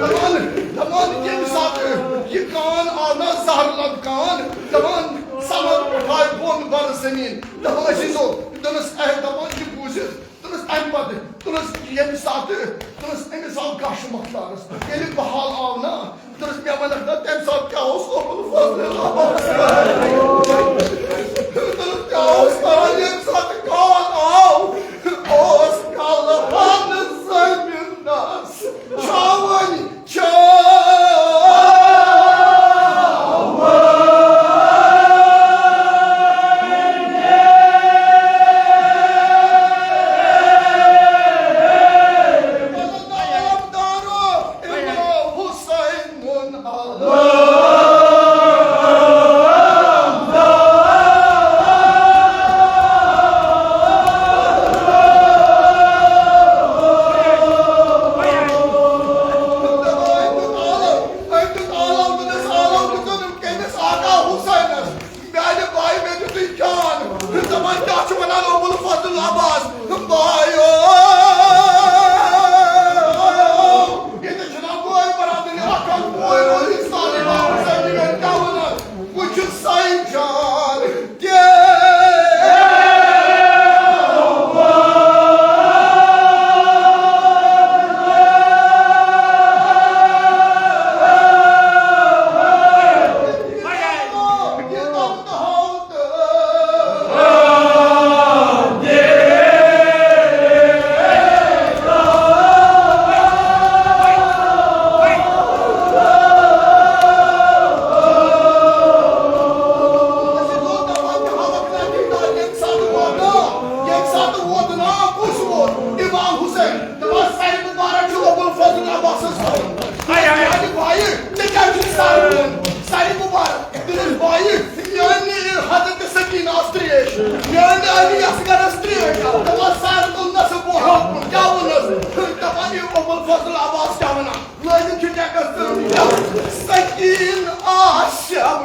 دَپان، دَپان، ییٚمہِ ساتہٕ یہِ کان آو نا زہر لد کان، دَپان، سمد اُٹھایہِ بۄن بر زٔمیٖن۔ دَپان، عزیٖزو، دوٚپنَس، اے، دَپان، یہِ بوٗزِتھ، دوٚپنَس، اَمہِ پَتہٕ، دوٚپنَس، ییٚمہِ ساتہٕ، دوٚپنَس، أمِس آو غش مۄختارَس۔ ییٚلہِ بہال آو نا، دوٚپنَس، مےٚ وَنَکھ نا، تَمہِ ساتہٕ کیٛاہ اوس عمر فضل؟ دوٚپنَس، کیٛاہ اوس کران، ییٚمہِ ساتہٕ کال آو؟ اوس کالہٕ ہَن زٔمیٖنَس چھاوٕنۍ۔ أمۍ دیُت آلو، دوٚپنَس، آلو دیُتُن کٔمِس؟ آقا حسینَس۔ میٛانہِ بایہِ، مےٚ دیُتُے جان۔ دَپان، کیٛاہ چھُ وَنان ابوالفضل عباس؟ بایو! ییٚتہِ چھُنہ بٲے برادٔری اَکھ اَکھ بوے روزِ سارے، امام حسین جی، مےٚ کیٛاہ وَنان؟ بہٕ چھُسَے جان۔ ییٚمہِ ساتہٕ ووت نا، کُس ووت؟ امام حسین۔ دَپان، سَرِ مُبارک چھُ ابوالفضل عباسَس تھاوُن۔ میٛانہِ بایہِ، ژےٚ کیٛازِ چھُے سَر کُن؟ سَرِ مُبارک۔ دوٚپنَس، بایہِ، میٛانہِ حضرت سکینہ ٲس ترٛیش، میٛانہِ علی اصغرَس ترٛیش۔ دَپان، سَر تُلنَس بہٕ ہیوٚکُن۔ کیٛاہ ووٚننَس؟ دَپان، یہِ ابوالفضل عباس کیٛاہ وَنان؟ لٲگِتھ چھُ ٹٮ۪کَس تہٕ سکیٖن آسٮ۪م